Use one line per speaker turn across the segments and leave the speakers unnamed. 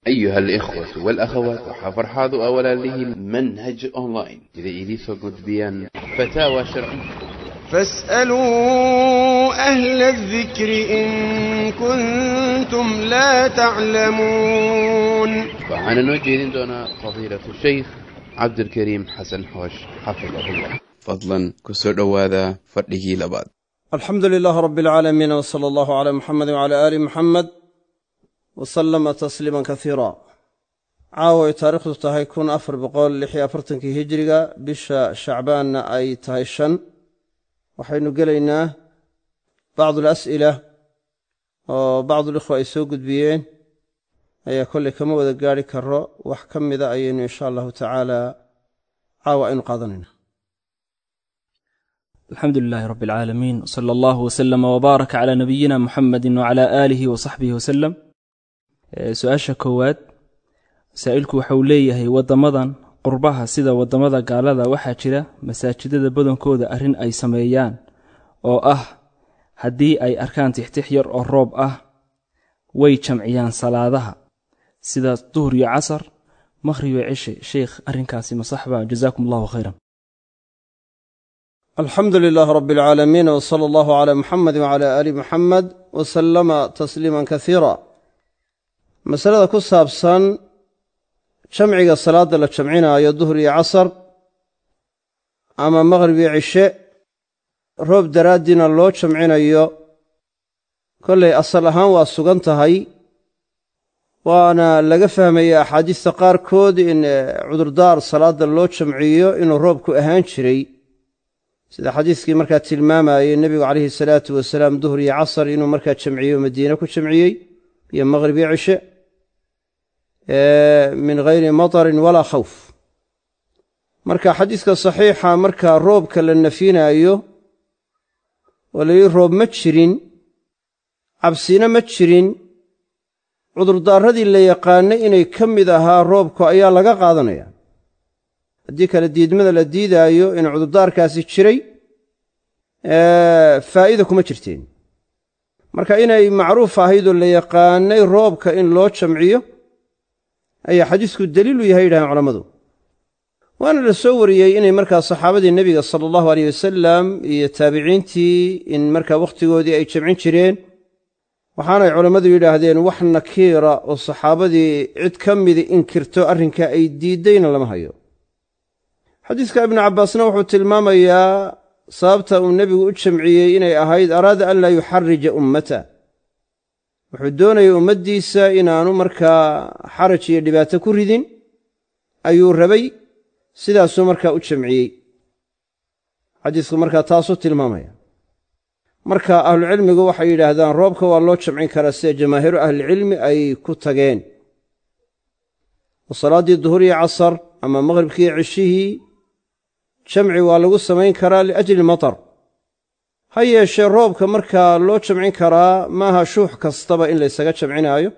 أيها الإخوة والأخوات، waxaa farxaadu awalaalihiin Manhaj Online ida idiinsoo gudbiyaan fataawa sharciya.
فاسألوا أهل الذكر إن كنتم لا تعلمون.
Waxaana noo jeedin doonaa fadiilatu shaykh Cabdilkariim Xasan Xoosh, xafidahullah. Fadlan kusoo dhowaada fadhigii labaad.
Alxamdu lilaah rab alcaalamiin, w sala allahu calaa muxamedi wcala aali muxamed w salama tasliiman kasiira. Caawa ay taariikhdu tahay 1446-kii hijiriga, bisha Shacbaanna ay tahay 5, waxaynu gelaynaa bacdu alas'ila oo bacdulikhwa ay soo gudbiyeen. Ayaa kolley kama wada gaari karo, wax ka mida ayaynu insha allahu tacaala caawa aynu qaadanayna.
Alxamdu lilaahi rabi alcaalamiin, wsala allahu wslama wbaaraka calaa nabiyina muxamedi wcala aalihi wasaxbihi wasalam. Su-aasha koowaad, masaa'ilku waxauu leeyahay: waddamadan qurbaha, sida waddamada gaalada, waxaa jira masaajidada badankooda arrin ay sameeyaan oo ah haddii ay arkaan tixtix yar oo roob ah, way jamciyaan salaadaha, sida duhur iyo casar, makhrib iyo cishe. Sheikh, arrinkaasi ma saxba? Jazaakum allahu khayran.
Alxamdu lilaah rab alcaalamiin, w sala allahu calaa muxamedi wcala aali muxamed w salama tasliiman kasiira. Masalada ku saabsan jamciga salaadda la jamcinaayo, duhur iyo casar ama maqhrib iyo cishe, roob daraaddiina loo jamcinayo, kollay asal ahaan waa sugan tahay, waana laga fahmaya axaadiista qaarkood in cudurdaar salaadda loo jamciyo inuu roobku ahaan jiray, sida xadiiskii markaa tilmaamayey nebigu calayhi salaatu wasalaam duhur iyo casar inuu markaa jamciyo, Madiine ku jamciyey, iyo maqhrib iyo cishe, min hayri matarin walaa khawf. Marka xadiiska saxiixa markaa roobka la nafinaayo oo la yidhi roob ma jirin, cabsina ma jirin, cudurdaarradii la yaqaanay inay ka mid ahaa roobku ayaa laga qaadanaya. Haddii kale diidmada la diidaayo in cudurdaarkaasi jiray faa'ida kuma jirteen. Marka inay macruuf ahayd oo la yaqaanay roobka in loo jamciyo ayaa xadiisku daliilu yahay, yidhaaheen culammadu. Waana la soo wariyey inay markaa saxaabadii nebiga sala allahu aleyh wasalam iyo taabiciintii in markaa wakhtigoodii ay jamcin jireen. Waxaanay culammadu yidhaahdeen wax nakiira oo saxaabadii cid ka midi inkirto arrinka ay diiddayna lama hayo. Xadiiska Ibnu Cabbaasna wuxuu tilmaamayaa sababta uu nebigu u jamciyey inay ahayd araada an laa yuxarija ummata, wuxuu doonayay ummaddiisa inaanu markaa xaraj iyo dhibaato ku ridin ayuu rabay, sidaasuu markaa u jamciyey. Xadiisku markaa taasuu tilmaamaya. Marka ahlucilmigu waxay yidhaahdaan roobka waa loo jamcin karaa, sida jamaahiiru ahlicilmi ay ku tageen, oo salaaddii duhur iyo casar ama maqhribkiiyo cishihii jamci waa lagu samayn karaa liajli matar. Ha yeeshee roobka markaa loo jamcin karaa maaha shuux kastaba in laysaga jamcinaayo.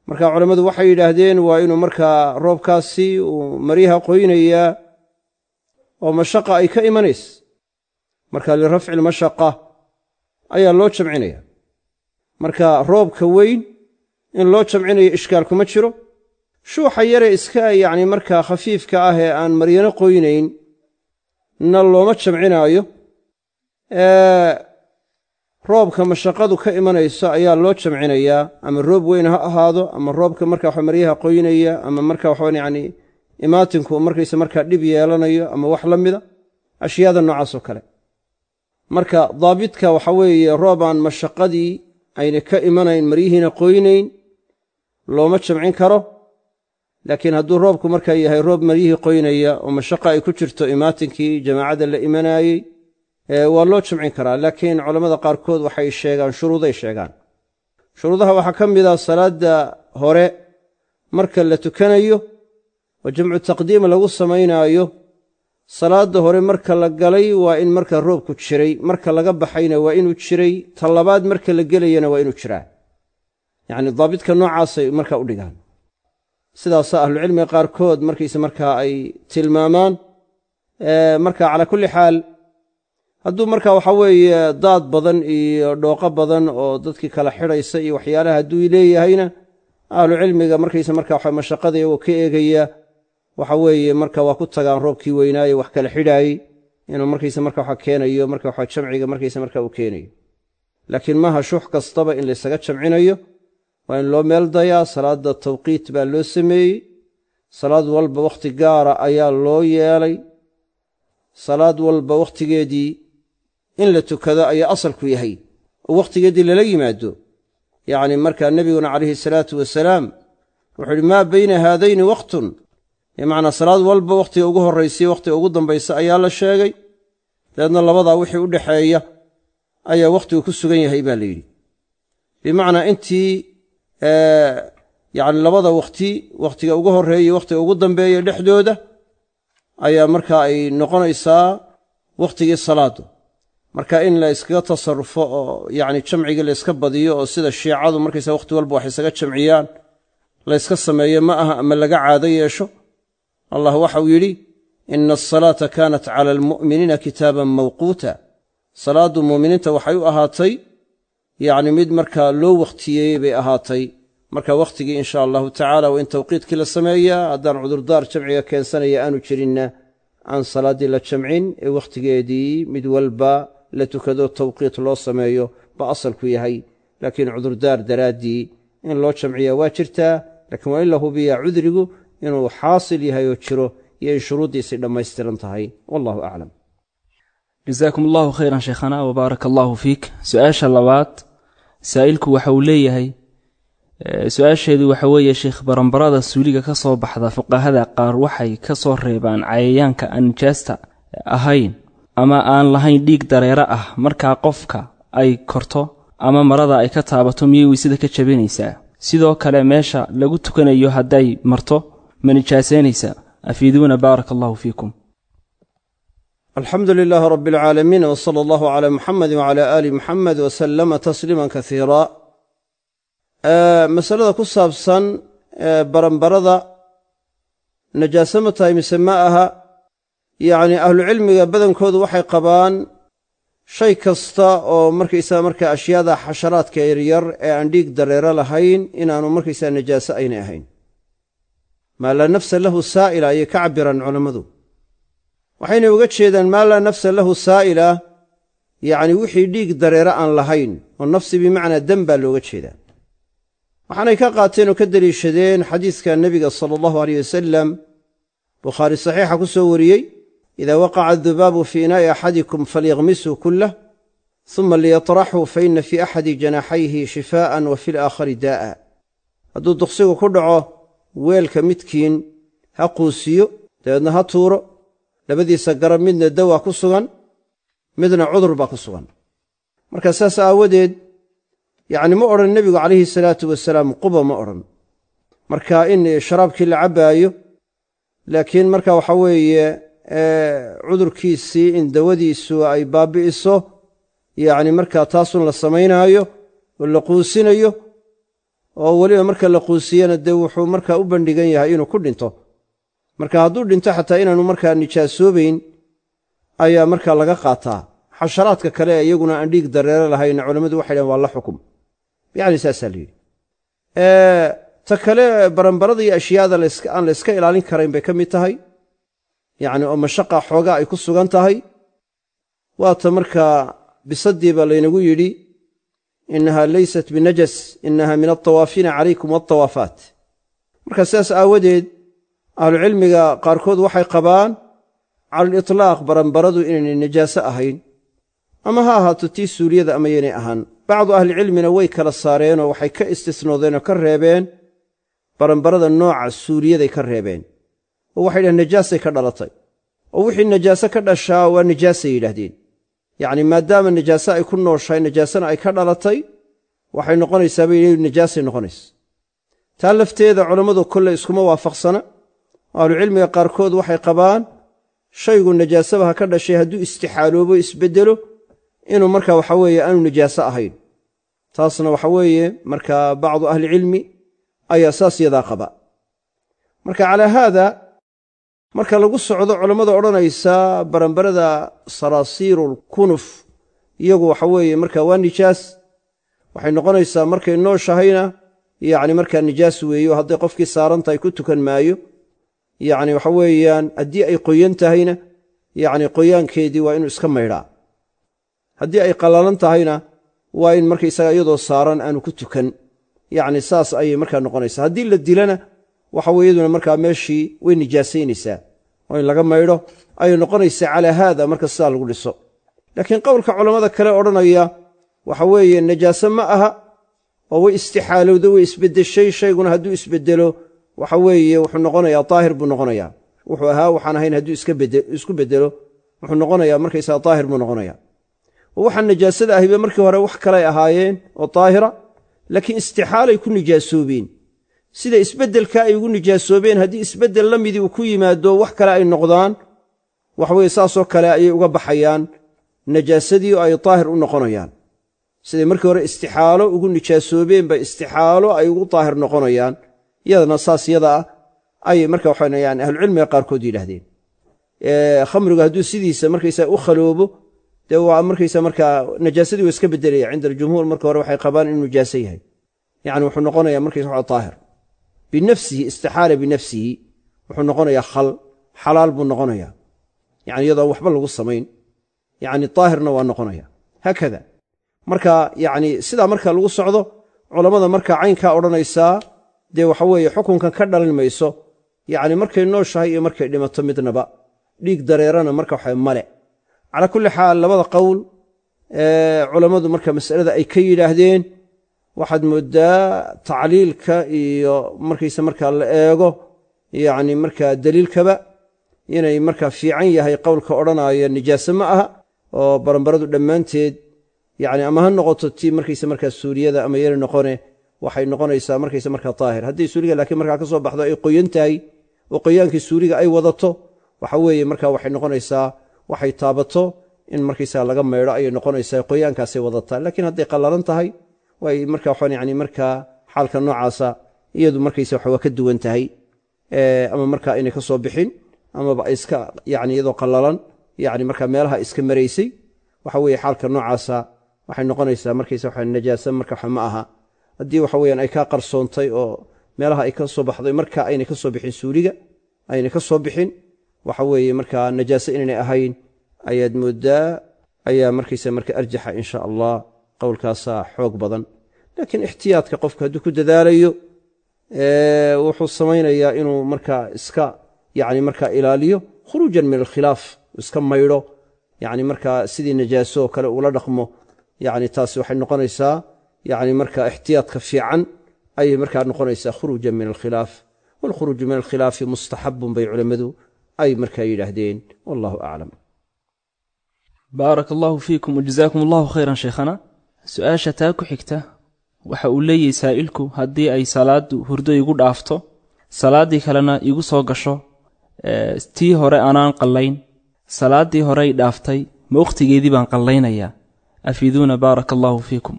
Marka culammadu waxay yidhaahdeen waa inuu markaa roobkaasi uu maryaha qoynayaa oo mashaqa ay ka imanays, marka lirafci lmashaqa ayaa loo jamcinaya. Marka roobka weyn in loo jamcinayo ishkaal kuma jiro. Shuuxa yare iska yacni markaa khafiifka ah ee aan maryano qoynayn na looma jamcinaayo. Roobka mashaqadu ka imanayso ayaa loo jamcinayaa, ama roob weyn ha ahaado, ama roobka marka waxa maryaha qoynaya, ama marka waxaan yacni imaatinku markaysa markaa dhib yeelanayo, ama wax la mida ashyaada noocaas oo kale. Marka daabidka waxa weeye roob aan mashaqadii ayna ka imanayn, maryihiina qoynayn, looma jamcin karo. Laakiin hadduu roobku markaa yahay roob maryihii qoynaya oo mashaqa ay ku jirto imaatinkii jamaacadda la imanaayey, waa loo jamcin karaa. Laakiin culammada qaarkood waxay sheegaan shuruuday sheegaan. Shuruudaha waxaa ka mid a salaadda hore marka la tukanayo oo jamcu taqdiim lagu samaynaayo, salaadda hore marka la galay waa in marka roobku jiray, marka laga baxayna waa inuu jiray, ta labaad marka la gelayana waa inuu jiraa. Yacni daabidka noocaasay markaa u dhigaan. Sidaasaa ahlucilmiga qaarkood markayse markaa ay tilmaamaan. Marka calaa kulli xaal, hadduu marka waxa weeye daad badan iyo dhooqo badan oo dadkii kala xidhaysa iyo waxyaalaha hadduu leeyahayna, Ahlucilmiga markaysa marka waxa mashaqada iyagoo ka eegaya waxa weeye marka waa ku tagaan roobkii weynaaye wax kala xidhaayey inuu markaysa marka waxa keenayo, marka waxa jamciga markaysa marka uu keenayo. Laakiin maaha shuux kastaba in laysaga jamcinayo, waa in loo meel dayaa. Salaadda tawqiit baa loo sameeyey, salaad walba wakhti gaara ayaa loo yeelay, salaad walba wakhtigeedii in la tukado ayaa asalku yahay oo wakhtigeedii lala yimaado. Yacni markaa nebiguna calayhi salaatu wasalaam wuxuu yidhi maa bayna haadayni waqtun, bimacnaa salaad walba wakhtiga ugu horraysiya wakhtiga ugu dambaysa ayaa la sheegay, dabeedna labadaa wixii u dhexeeya ayaa wakhtigu ku sugan yahay baa la yidhi. Bimacnaa intii yacni labada wakhti, wakhtiga ugu horreeya wakhtiga ugu dambeeya dhexdooda ayaa markaa ay noqonaysaa wakhtigii salaadu. Marka in la iskaga tasarrufo oo yacni jamcigii la yska badiyo oo sida shiicadu markaysa wakhti walba wax isaga jamciyaan la yska sameeyo ma aha, ama laga caado yeesho. Allah waxau yidhi ina asalaata kaanat cala almu'miniina kitaaban mawquuta, salaaddu mu'miniinta waxay u ahaatay yacni mid markaa loo wakhtiyeeyey bay ahaatay. Marka wakhtigii insha allahu tacaala waa in tawqiidkii la sameeyaa, haddaan cudurdaar jamciga keensanaya aanu jirinna aan salaaddii la jamcin ee wakhtigeedii mid walba la tukado tawqiit loo sameeyo ba asalku yahay. Laakiin cudurdaar daraaddii in loo jamciyaa waa jirtaa, laakiin waa in la hubiyaa cudrigu inuu xaasil yahay oo jiro iyo in shuruuddiisay dhammaystiran tahay. Wallahu aclam.
Jasaakum allahu khayran sheekhana wabaaraka allahu fiik. Su-aasha labaad saa'ilku waxa uu leeyahay, su-aasheedu waxa weeye sheekh, baranbarada suuliga ka soo baxda fuqahada qaar waxay ka soo reebaan cayayaanka aan nijaasta ahayn ama aan lahayn dhiig dareero ah, markaa qofka ay korto ama marada ay ka taabato miyay weysada ka jabinaysaa? Sidoo kale meesha lagu tukanayo hadday marto ma nijaasaynaysaa? Afiiduuna baaraka allahu fiikum.
Alxamdu lilaahi rabbi alcaalamiin w sala allahu calaa muxamedi wacala aali muxamed wasalama tasliiman kasiira. Masalada ku saabsan baranbarada najaase ma tahay mise ma aha, yacni ahlucilmiga badankoodu waxay qabaan shay kasta oo markaysaa markaa ashyaada xasharaadka yaryar ee aan dhiig dareero lahayn inaanu markaysaa najaase aynay ahayn. Maa laa nafsa lahu saa'ila ayay ka cabbiraan culammadu. Waxaynay uga jeedaan maa laa nafsa lahu saa'ila, yacni wixii dhiig dareero aan lahayn, oo nafsi bimacnaa dam baa looga jeedaa. Waxaanay ka qaateen oo ka deliishadeen xadiiska nebiga sala allahu aleyh wasalam, Bukhaari saxiixa ku soo wariyey, idaa waqaca adubaabu fii inaa'i axadikum falyaqmisuu kullah suma liyatraxuu fa ina fii axadi janaaxayhi shifaa'an wa fi alaakhari daa'a. Hadduu duqsigu ku dhaco weelka midkiin ha quusiyo, dabeedna ha tuuro, labadiisa garab midna dawaa ku sugan, midna cudur baa ku sugan. Marka saas aawadeed yacni ma odhan nebigu calayhi salaatu wasalaam quba ma odhan. Marka in sharaabkii la cabbaayo, laakiin marka waxa weeye cudurkiisii in dawadiisu ay baabbi'iso, yacni markaa taasun la samaynaayo oo la quusinayo, oo weliba marka la quusiyana dee wuxuu markaa u bandhigan yahay inuu ku dhinto. Marka hadduu dhinto xataa inaanu markaa nijaasoobayn ayaa markaa laga qaataa. Xasharaadka kale ee iyaguna aan dhiig dareero lahayn culammadu waxay dhahen waa la xukum, yacni saasaa la yidhi. Ta kale baranbarada iyo ashyaada aan la yska ilaalin karayn bay ka mid tahay, yacni oo mashaqa xoogaa ay ku sugan tahay. Waata markaa bisadiiba laynagu yidhi innaha laysat binajas innaha min altawaafiina calaykum waltawaafaat. Marka sidaas aawadeed ahlucilmiga qaarkood waxay qabaan cala alitlaaq baranbaradu inaynay najaaso ahayn, ama ha ahaato tii suuliyada ama yaynay ahaan. Bacdu ahlicilmina way kala saareenoo waxay ka istisnoodeen oo ka reebeen baranbarada nooca suuliyaday ka reebeen, oo waxay yidhahdeen najaasay ka dhalatay, oo wixii najaaso ka dhashaa waa najaasay yidhaahdeen. Yacni maadaama najaase ay ku nooshahay, najaasana ay ka dhalatay, waxay noqonaysaa bay yidhahdeen najaasay noqonaysa. Taa lafteeda culammadu kolley iskuma waafaqsana. Ahlucilmiga qaarkood waxay qabaan shaygu najaasaba ha ka dhashay hadduu istixaaloobo isbeddelo inuu marka waxa weeye aanu najaaso ahayn. Taasna waxa weeye markaa bacdu ahlicilmi ayaa saas yadaa qaba. Marka calaa haada marka lagu socdo culammada odhanaysa baranbarada saraasiirulkunuf iyagu waxa weeye marka waa nijaas, waxay noqonaysaa markay nooshahayna Yacni markaa nijaas weeyo, hadday qofkii saaran tahay ku tukan maayo. Yacni waxa weeyaan haddii ay qoyan tahayna, yacni qoyaankeedii waa inuu iska maydhaa. Haddii ay qallalan tahayna, waa in markaysaga iyadoo saaran aanu ku tukan. Yacni saas ayay markaa noqonaysaa. Haddii la dilana, waxa weye iyaduna markaa meeshii way nijaasaynaysaa oo in laga maydho ayay noqonaysaa calaa haada marka sidaa lagu dhiso. Laakiin qowlka culammada kale odhanaya waxa weeye najaase ma aha oo way istixaalowdo, way isbeddeshay. Shayguna hadduu isbeddelo, waxa weeye wuxuu noqonayaa daahir buu noqonayaa. Wuxuu ahaa waxaan ahayn hadduu isku beddelo, wuxuu noqonayaa markaysaga daahir buu noqonayaa. Oo waxaan najaasada ahiba markii hore wax kaley ahaayeen oo daahira, laakiin istixaalay ku nijaasoobeen. Sida isbeddelka ay ugu nijaasoobeen, haddii isbeddel la midii uu ku yimaado, wax kale ay noqdaan, waxaweye saasoo kale ayay uga baxayaan najaasadii oo ay daahir u noqonayaan. Siday markii hore istixaalo ugu nijaasoobeen bay istixaalo ay ugu daahir noqonayaan. Iyadana saas yada ah ayay marka waxayaan ahlucilmiga qaarkood yidhaahdeen. Khamrigu hadduu sidiisa markaysaa u khaloobo, dee waa markaysa markaa najaasadii waa iska beddelaya. Cinda aljumhuur marka hore waxay qabaan inuu nijaaso yahay, yacni wuxuu noqonayaa markaysa waxa daahir binafsihi, istixaala binafsihi, wuxuu noqonayaa khal, xalaal buu noqonayaa, yani iyadoon waxba lagu samayn, yani daahirna waa noqonaya haakada. Marka yani sidaa marka lagu socdo, culammada markaa caynkaa odhanaysaa, dee waxa weeye xukunkan ka dhalin mayso, yacni markay nooshahay iyo markay dhimato midnaba dhiig dareerana marka waxa male. Calaa kulli xaal, labada qowl ee culammadu marka masalada ay ka yidhaahdeen, waxaad mooddaa tacliilka iyo markayse markaa la eego, yacni markaa daliilkaba, inay markaa fiican yahay qowlka odhanaya nijaase ma aha, oo baranbaradu dhammaanteed, yacni ama ha noqoto tii markayse markaa suuriyada ama yari noqone, waxay noqonaysaa markayse markaa daahir. Haddii suuriga laakiin markaa ka soo baxdo ay qoyan tahay oo qoyaankii suuriga ay wadato, waxa weeye markaa waxay noqonaysaa waxay taabato in markaysaga laga maydho ayay noqonaysaa, qoyaankaasay wadataa. Laakiin hadday qallalan tahay, way marka waxaan yani markaa xaalka noocaasa iyadu markaysa waxa waa ka duwan tahay, ama markaa aynay ka soo bixin amaba ay iska yani iyadoo qallalan yani markaa meelaha iska maraysay, waxa weeye xaalka noocaasa waxay noqonaysaa markaysa waxa najaasa marka waxa ma aha. Haddii waxa weyaan ay kaa qarsoontay oo meelaha ay ka soo baxday, marka aynay ka soo bixin suuliga aynay ka soo bixin, waxa weeye markaa najaase inaynay ahayn ayaad mooddaa, ayaa markaysa marka arjaxa insha allah, qowlkaasaa xoog badan. Laakiin ixtiyaadka qofku hadduu ku dadaalayo, wuxuu samaynayaa inuu markaa iska yani markaa ilaaliyo khuruujan min alkhilaaf, iska maydho, yani markaa sidii najaaso oo kale ula dhaqmo. Yani taasi waxay noqonaysaa yani markaa ixtiyaadka fiican ayay markaa noqonaysaa khuruujan min alkhilaaf. Waalkhuruuju min alkhilaafi mustaxabun bay culammadu ay markaa yidhaahdeen. Wallahu aclam.
Baaraka allahu fiikum wajazaakum allahu khayran sheekhana. Su-aasha taa ku xigta waxa uu leeyahay saa'ilku: haddii ay salaaddu hurdo igu dhaafto, salaaddii kalena igu soo gasho, tii hore anaan qallayn, salaaddii horey dhaaftay ma wakhtigeedii baan qallaynayaa? Afiiduuna, baaraka allahu fiikum.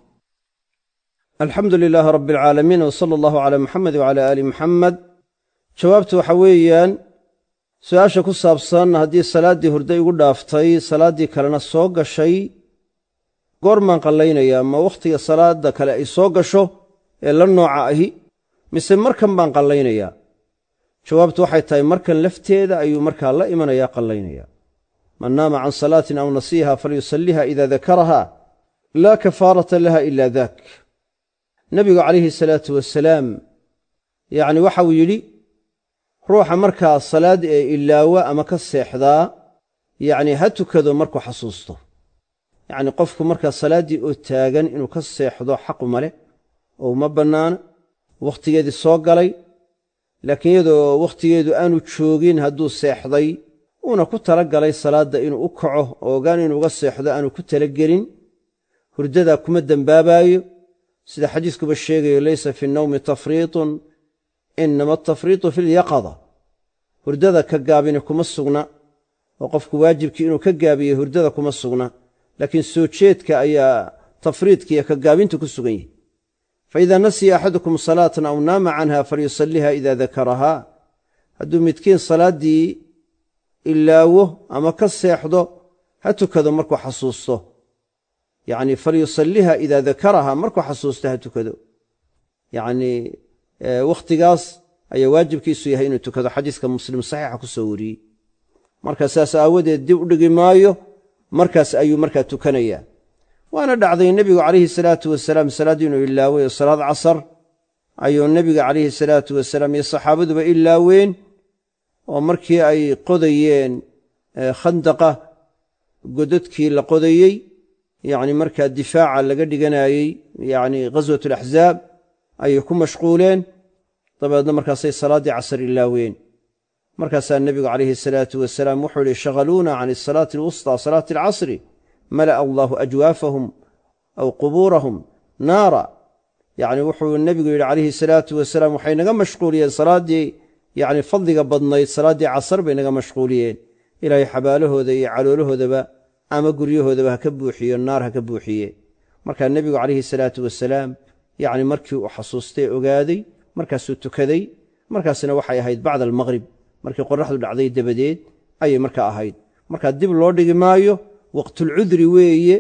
Alxamdu lilaahi rabbi alcaalamiin, w sala allahu calaa muxamed wcala aali muxamed. Jawaabtu waxa weeyaan, su-aasha ku saabsan haddii salaaddii hurdo igu dhaaftay, salaaddii kalena soo gashay, goormaan qallaynayaa? Ma wakhtiga salaadda kale ay soo gasho ee la nooca ahi, mise markan baan qallaynayaa? Jawaabtu waxay tahay, markan lafteeda ayuu markaa la imanayaa, qallaynaya. Man naama can salaatin aw nasiiha falyusalliha ida dakaraha, laa kafaarata laha ila daak. Nebigu calayhi salaatu wasalaam yacni waxauu yidhi, ruuxa markaa salaad ee ilaawa ama ka seexdaa, yacni ha tukado markuu xasuusto. Yacni qofku markaa salaaddii oo taagan inuu ka seexdo xaqu ma leh oo uma bannaana, wakhtigeedii soo galay. Laakiin iyadoo wakhtigeedu aanu joogin hadduu seexday, uuna ku tala galay salaadda inuu u kaco oo ogaan inuu uga seexdo aanu ku talagelin, hurdadaa kuma dembaabaayo, sida xadiiskuba sheegayo: "Laysa fi nnawmi tafriitun, inama atafriitu fi lyaqada." Hurdada ka gaabini kuma sugna, oo qofku waajibkii inuu ka gaabiyo hurdada kuma sugna, laakiin soo jeedka ayaa tafriidkiiyo ka gaabinta ku sugan yahi. "Fa idaa nasiya axadukum salaatan aw naama canha falyusalliha idaa dakarahaa." Hadduu midkiin salaaddii ilaawo ama ka seexdo, ha tukado markuu xasuusto. Yacni falyusalliha idaa dakaraha, markuu xasuusto ha tukado. Yacnii wakhtigaas ayaa waajibkiisu yahay inuu tukado, xadiiska Muslim saxiixa ku soo wariyey. Marka saas aawadeed dib u dhigi maayo, markaas ayuu markaa tukanayaa. Waana dhacday nebigu calayhi salaatu wasalaam salaaddii inuu ilaaway, oo salaad casar ayuu nebiga calayhi salaatu wasalaam iyo saxaabaduba ilaaween, oo markii ay qodayeen khandaqa, godadkii la qodayey, yacni markaa difaaca laga dhiganayey, yacni ghaswat alaxzaab ayay ku mashquuleen. Dabeedna markaasay salaaddii casar ilaaween. Markaasaa nebigu calayhi salaatu wasalaam wuxuu yihi: shaghaluuna can isalaati alwustaa, salaati alcasri, mala'a allaahu ajwaafahum aw qubuurahum naara. Yacni wuxuu nebigu yidhi calayhi salaatu wasalaam: waxay naga mashquuliyeen salaaddii, yacni fadliga badnayd, salaaddii casar bay naga mashquuliyeen. Ilaahay xabaalahooda iyo caloolahoodaba ama guryahoodaba ha ka buuxiyo, naar ha ka buuxiye. Markaa nebigu calayhi salaatu wasalaam, yacni markii uu xasuustay, ogaaday, markaasuu tukaday. Markaasina waxay ahayd bacda almaqrib, markii qoraxdu dhacday dabadeed ayay markaa ahayd. Markaa dib loo dhigi maayo, waqtulcudri weeye.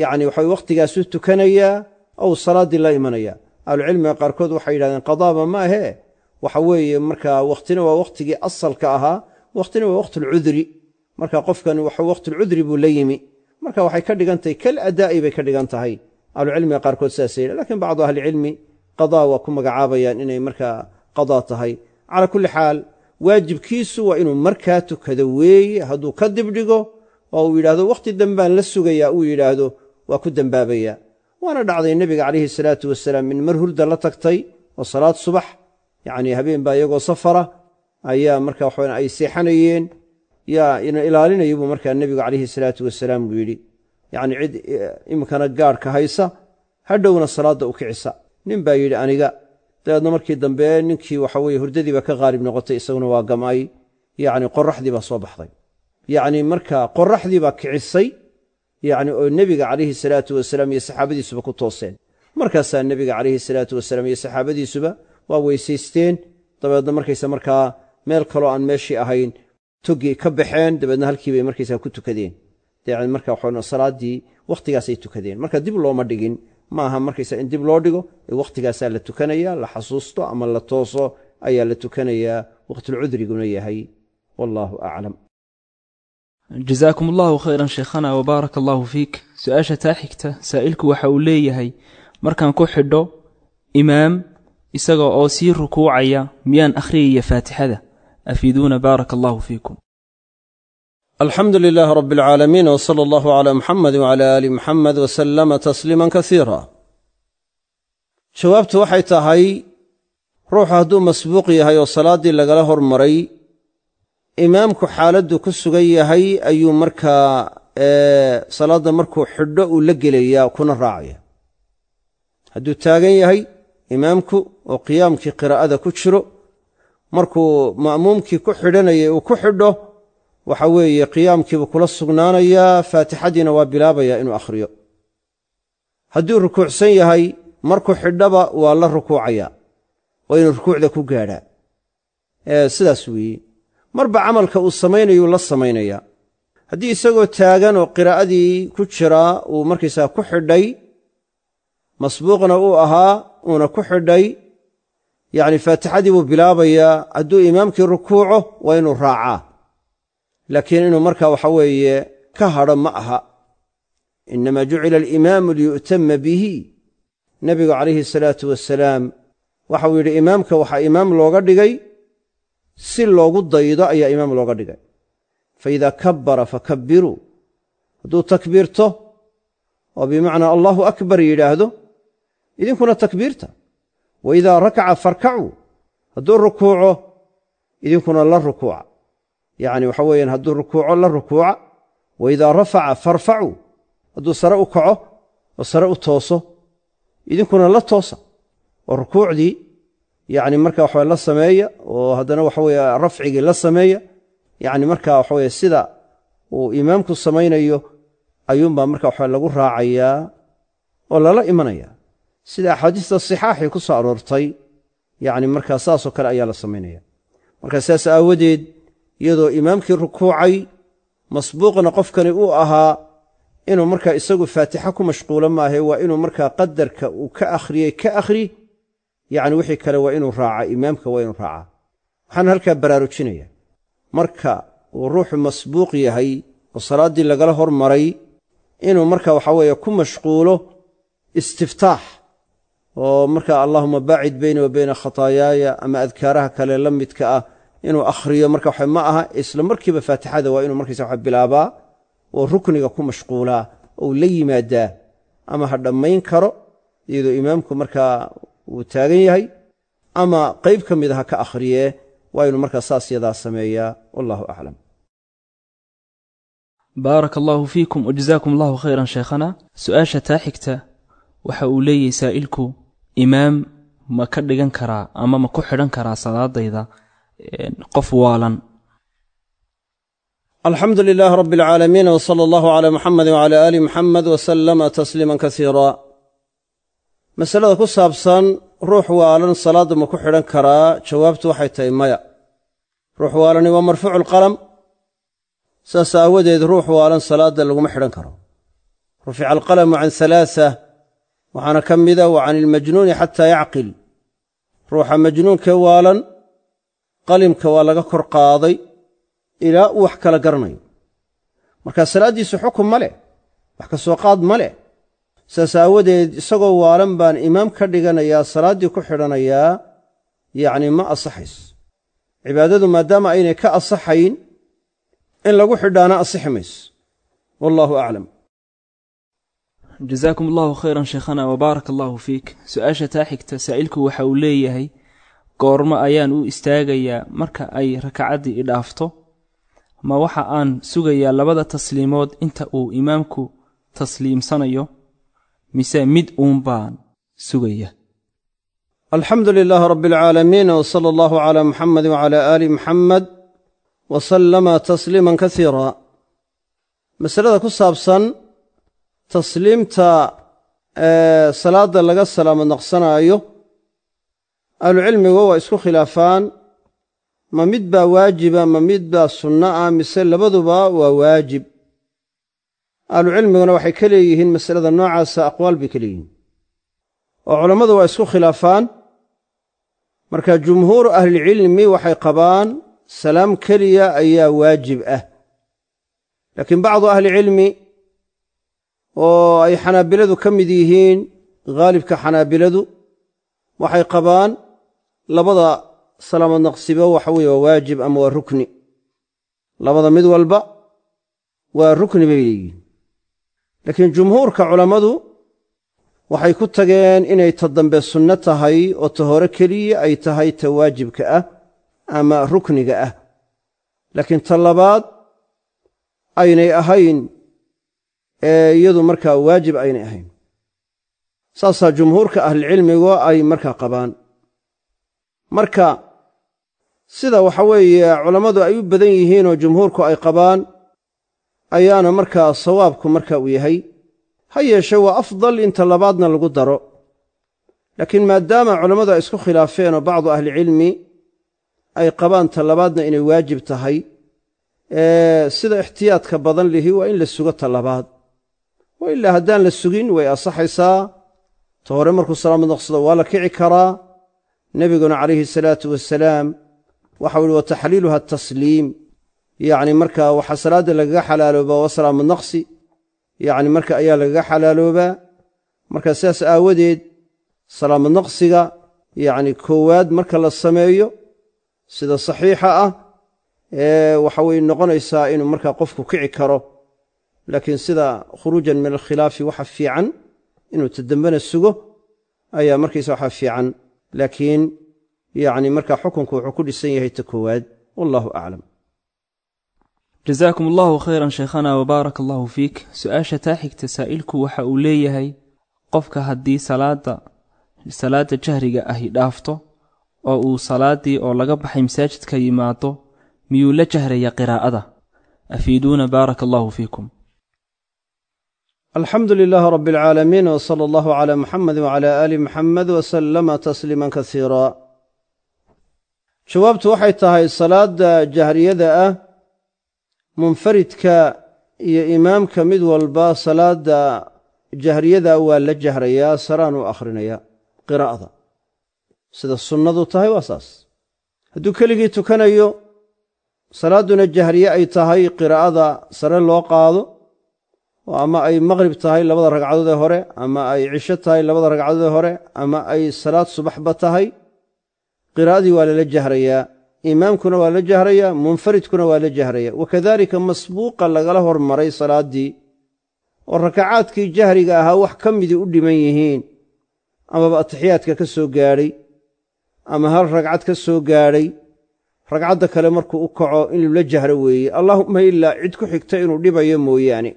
Yacni waxa wakhtigaasuu tukanayaa ou salaaddii la imanaya. Ahlucilmiga qaarkood waxay yidhahdeen qadaaba ma ahee, waxa weeye markaa wakhtina waa wakhtigii asalka ahaa, wakhtina waa waqtulcudri. Marka qofkan waxa waqtulcudri buu la yimi, marka waxay ka dhigan tahay kal adaa'i bay ka dhigan tahay. Ahlucilmiga qaarkood sidaasay yidhahen, lakiin bacdu ahlicilmi qadaa waa ku magacaabayaan inay markaa qadaa tahay. Calaa kulli xaal, waajibkiisu waa inuu markaa tukado weeye. Hadduu ka dibdhigo oo uu yidhaahdo wakhti dambaan la sugayaa uu yidhaahdo, waa ku dembaabayaa. Waana dhacday nebiga calayhi salaatu wasalaam in mar hurda la tagtay oo salaad subax, yacni habeen baa iyagoo safara ayaa marka waxawan ay seexanayeen, yaa ina ilaalinaya buu markaa nebigu calayhi salaatu wasalaam buu yidhi, yacni cid iminkana gaadhka haysa, hadhowna salaadda u kicisa. Nin baa yidhi aniga. Dabeedna markii dambe ninkii waxa weye hurdadii baa ka qaalib noqotay, isaguna waa gam'ay, yacni qoraxdii baa soo baxday, yacni markaa qoraxdii baa kicisay, yacni oo nebiga calayhi salaatu wasalaam iyo saxaabadiisuba ku tooseen. Markaasaa nebiga calayhi salaatu wasalaam iyo saxaabadiisuba waa weysaysteen. Dabeedna markaysa markaa meel kaloo aan meeshii ahayn toggii ka baxeen, dabeedna halkii bay markaysaa ku tukadeen. Yani marka waxaa salaaddii wakhtigaasay tukadeen. Marka dib looma dhigin, ma aha markaysa in dib loo dhigo, ee wakhtigaasaa la tukanaya, la xasuusto ama la tooso ayaa la tukanayaa, waqtulcudriguna yahay. Wallaahu aclam.
Jasaakum allahu khayran sheekhana wbaaraka allahu fiik. Su-aasha taa xigta, saa'ilku waxa uu leeyahay: markaan ku xidho imaam isaga oo sii rukuucaya, miyaan akhriyaya faatixada? Afiiduuna, baaraka allahu fiikum.
Alxamdu lilaahi rabi alcaalamiin, w sala allahu calaa muxamedi wcala aali muxamed wasalama tasliiman kasiira. Jawaabtu waxay tahay, ruuxu hadduu masbuuq yahay oo salaaddii lagala hormaray, imaamku xaaladdu ku sugan yahay ayuu markaa salaadda markuu xidho uu la gelayaa kuna raacaya. Hadduu taagan yahay imaamku oo qiyaamkii qiraa'ada ku jiro, markuu ma'muumkii ku xidhanayay uu ku xidho, waxa weeye qiyaamkiibuu kula sugnaanayaa, faatixadiina waa bilaabayaa inuu akhriyo. Hadduu rukuucsan yahay, markuu xidhaba waa la rukuucayaa, waa inuu rukuucda ku gaadhaa. Sidaas weeye, marba camalka uu samaynayuu la samaynayaa. Haddii isagoo taagan oo qiraa'adii ku jiraa uu markaysaa ku xidhay, masbuuqna uu ahaa uuna ku xidhay, yacni faatixadii buu bilaabayaa. Hadduu imaamkii rukuuco waa inuu raacaa, laakiin inuu markaa waxa weeye ka hadho ma aha. Innamaa jucila alimaamu liyu'tama bihi. Nebigu calayhi salaatu wasalaam waxauu yidhi: imaamka waxaa imaam looga dhigay si loogu daydo ayaa imaam looga dhigay. Fa idaa kabbara fakabbiruu, hadduu takbiirto oo bimacnaa Allahu akbar yidhaahdo, idinkuna takbiirta. Wa idaa rakaca farkacuu, hadduu rukuuco idinkuna la rukuuca. Yacni waxa weeyaan hadduu rukuuco la rukuuca. Wa idaa rafaca farfacuu, hadduu sare u kaco oo sare u tooso idinkuna la toosa, oo rukuucdii yacni marka waxawe la sameeya, oo haddana waxa weeye rafcigii la sameeya. Yacni marka waxa weye sida uu imaamku samaynayo ayuunbaa marka waxa lagu raacayaa oo lala imanaya, sida axaadiista sixaaxii ku soo aroortay. Yacni markaa saasoo kale ayaa la samaynaya. Marka sidaas aawadeed, iyadoo imaamkii rukuucay, masbuuqna qofkani uu ahaa, inuu markaa isagu faatixa ku mashquulo maahe, waa inuu markaa qadarka uu ka akhriyey ka akhri, Yacni wixii kale waa inuu raacaa, imaamka waa inuu raacaa. Waxaan halkaa baraarujinaya, marka uu ruuxu masbuuq yahay oo salaaddii lagala hormaray, inuu marka waxa weeye ku mashquulo istiftaax oo marka "Allahuma baacid beyni wa beyna khataayaaya" ama adkaaraha kale la midka ah inuu akhriyo marka waxa ma aha. Isla markiiba Faatixada waa inuu markaysa waxa bilaabaa oo rukniga ku mashquulaa ou la yimaadaa, ama ha dhammayn karo iyadoo imaamku markaa uu taagan yahay, ama qayb ka mida ha ka akhriyee, waa inuu markaa saas yadaa sameeyaa. Wallahu aclam.
Baaraka allahu fiikum wajazaakum allahu khayran, sheekhana. Su-aasha taa xigta waxa uu leeyahay saa'ilku: imaam ma ka dhigan karaa ama ma ku xidhan karaa salaadayda qof waalan?
Alxamdu lilaahi rabbi alcaalamiin, w sala allahu calaa muxamedi wcala aali muxamed wasalama tasliiman kasiira. Masalada ku saabsan ruux waalan salaadda ma ku xidhan karaa, jawaabtu waxay tahay maya. Ruux waalani waa marfuucu lqalam, saas aawadeed ruux waalan salaadda laguma xidhan karo. Rufica alqalamu can halaasa, waxaana ka mida wa can ilmajnuuni xataa yacqil. Ruuxa majnuunkee waalan qalimka waa laga kor qaaday ilaa uu wax kala garanayo. Marka salaaddiisu xukun ma leh, wax ka soo qaad ma leh. Saas aawadeed isagoo waalan baan imaam ka dhiganayaa, salaaddii ku xidhanayaa, yacni ma asaxayso. Cibaadadu maadaama aynay ka asaxayn, in lagu xidhaana asixi mayso. Wallaahu aclam.
Jazaakum allahu khayran, sheekhana, wabaaraka allahu fiik. Su-aasha taa xigta saa'ilku waxa uu leeyahay: goormo ayaan u istaagayaa marka ay rakacaddii idhaafto? Ma waxa aan sugayaa labada tasliimood inta uu imaamku tasliimsanayo, mise mid uun baan sugaya?
Alxamdu lilaahi rabbi alcaalamiin, w sala allahu calaa muxamedi wcala aali muxamed wa sallama tasliiman kasiira. Masalada ku saabsan tasliimta ee salaadda laga salaamo naqsanaayo, ahlucilmigu waa isku khilaafaan: ma mid baa waajiba, ma mid baa sunno ah, mise labaduba waa waajib? Ahlucilmiguna waxay ka leeyihiin masalada noocaasa aqwaal bay ka leeyihiin, oo culammadu waa isku khilaafaan. Marka jumhuuru ahlilcilmi waxay qabaan salaam keliya ayaa waajib ah, laakiin bacdu ahlicilmi oo ay Xanaabiladu ka mid yihiin, haalibka Xanaabiladu, waxay qabaan labada salaamo naqsiba waxa weeye waa waajib ama waa rukni, labada mid walba waa rukni bay leeyihiin. Laakiin jumhuurka culammadu waxay ku tageen inay ta dambe sunno tahay oo ta hore keliya ay tahay ta waajibka ah ama rukniga ah, laakiin ta labaad aynay ahayn ee iyadu markaa waajib aynay ahayn. Saasaa jumhuurka ahlucilmigu ay markaa qabaan. Marka sida waxa weeye culammadu ay u badan yihiin oo jumhuurku ay qabaan ayaana markaa sawaabku marka uu yahay. Ha yeeshe waa afdal inta labaadna lagu daro, laakiin maadaama culammadu ay isku khilaafeen oo bacdu ahlicilmi ay qabaan ta labaadna inay waajib tahay, sida ixtiyaadka badan lihi waa in la sugo ta labaad. Wa ilaa haddaan la sugin way asaxaysaa. Ta hore markuu salaamad naqsado waa la kici karaa. Nebiguna calayhi salaatu wasalaam waxau yihi: "Wa taxliiluha atasliim." Yacni marka waxaa salaadda lagaga xalaaloobaa waa salaamad naqsi, yacni marka ayaa lagaga xalaaloobaa. Marka sidaas aawadeed salaamad naqsiga yacni koowaad marka la sameeyo, sida saxiixa ah ee waxa way noqonaysaa inuu markaa qofku kici karo, laakiin sida khuruujan min alkhilaafi waxa fiican inuu tadambena sugo ayaa markaysa waxaa fiican, laakiin yacni marka xukunku wuxuu ku dhisan yahay ta koowaad. Wallahu aclam.
Jazaakum allahu khayran, sheekhana, wabaaraka allahu fiik. Su-aasha taa xigta saa'ilku waxa uu leeyahay: qofka haddii salaadda jahriga ahi dhaafto oo uu salaaddii oo laga baxay masaajidka yimaado, miyuu la jahraya qiraa'ada? Afiiduuna, baaraka allahu fiikum.
Alxamdu lilaahi rabbi alcaalamiin, w sala allahu calaa muxamedi wcala aali muxamed wasalama tasliiman kasiira. Jawaabtu waxay tahay salaadda jahriyada ah munfaridka iyo imaamka mid walba salaadda jahriyada waa la jahrayaa, saraan u akhrinayaa qiraa'ada. Sida sunnadu tahay waa saas. Hadduu keligii tukanayo, salaadduna jahriye ay tahay, qiraa'ada sare loo qaado, oo ama ay maqrib tahay labada ragcadood ee hore, ama ay cisho tahay labada ragcadood ee hore, ama ay salaad subaxba tahay, qiraa'adii waa lala jahrayaa, imaamkuna waa la jahrayaa, munfaridkuna waa la jahraya. Wakadaalika masbuuqa lagala hormaray salaaddii oo rakacaadkii jahriga ahaa wax ka midii u dhiman yihiin, amaba atixiyaadka ka soo gaadhay ama hal ragcad ka soo gaadhay, ragcadda kale markuu u kaco inuu la jahro weeye, allaahumma ilaa cid ku xigta inuu dhibayo mooyaane.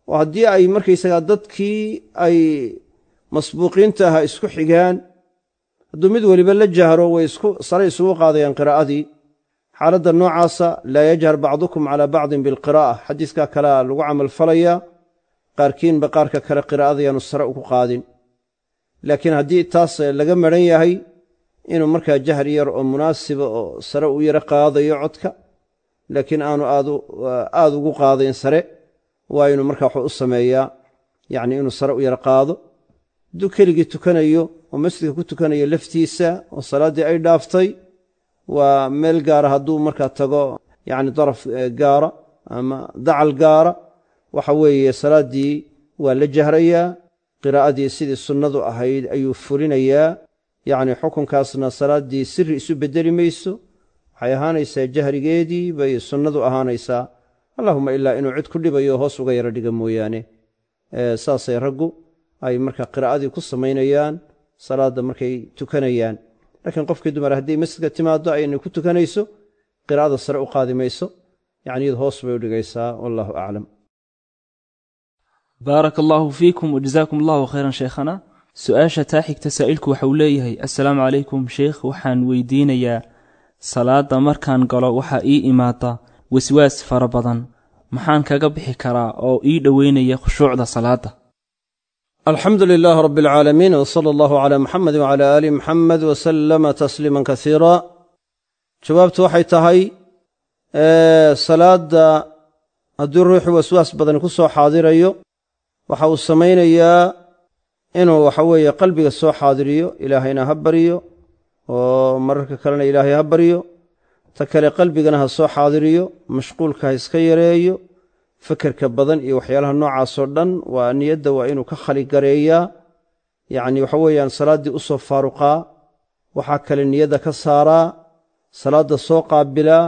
Oo haddii ay markaysagaa dadkii ay masbuuqiinta ahaa isku xigaan, hadduu mid weliba la jahro way isku sare isugu qaadayaan qiraa'adii. Xaaladda noocaasa laa yajhar bacdukum calaa bacdin bilqiraa'a, xadiiskaa kalea lagu camalfalayaa, qaarkiinba qaarka kale qiraa'ada yaanu sare ugu qaadin. Laakiin haddii taas laga maran yahay, inuu markaa jahri yar oo munaasiba oo sare u yaro qaadayo codka, laakiin aanu aad ugu qaadayn sare, waa inuu markaa wuxuu u sameeyaa, yacni inuu sare u yaro qaado. Hadduu keligii tukanayo oo masjidka ku tukanayo laftiisa oo salaaddii ay dhaaftay, waa meel gaara hadduu markaa tago, yacni daraf gaara ama dacal gaara, waxa weeye salaaddii waa la jahrayaa, qiraa'adii sidii sunnadu ahayd ayuu fulinayaa. Yacni xukunkaasna salaaddii sirri isu beddeli mayso, waxay ahaanaysaa jahrigeedii bay sunnadu ahaanaysaa, allahuma ilaa inuu cid ku dhibayo hoos uga yaro dhiga mooyaane. Saasay raggu ay markaa qiraa'adii ku samaynayaan salaadda markay tukanayaan. Laakiin qofkii dumar hadday masjidka timaaddo aynay ku tukanayso, qiraa'ada sare u qaadi mayso, yacni iyad hoos bay u dhigaysaa. Wallahu aclam.
Baaraka allaahu fiikum wajazaakum allahu khayran sheekhana. Su-aasha taa xigta saa'ilku waxa uu leeyahay: assalaamu calaykum sheekh, waxaan weydiinayaa salaadda markaan galo waxaa ii imaada waswaas fara badan, maxaan kaga bixi karaa oo ii dhoweynaya khushuucda salaadda?
Alxamdu lilaah rab alcaalamiin, w sala allahu calaa muxamed wcala aali muxamed wasalama tasliiman kasiira. Jawaabtu waxay tahay, salaadda haddii ruuxu waswaas badan ku soo xaadirayo, waxa uu samaynayaa inuu waxa weeye qalbiga soo xaadiriyo, ilaahayna ha baryo, oo mararka kalena ilaahay ha baryo. Ta kale, qalbigana ha soo xaadiriyo, mashquulka ha iska yareeyo, fekerka badan iyo waxyaalaha noocaasoo dhan waa niyadda waa inuu ka khaligareeyaa. Yacni waxa weeyaan salaaddii u soo faaruqaa, waxaa kale niyadda ka saaraa, salaadda soo qaabilaa,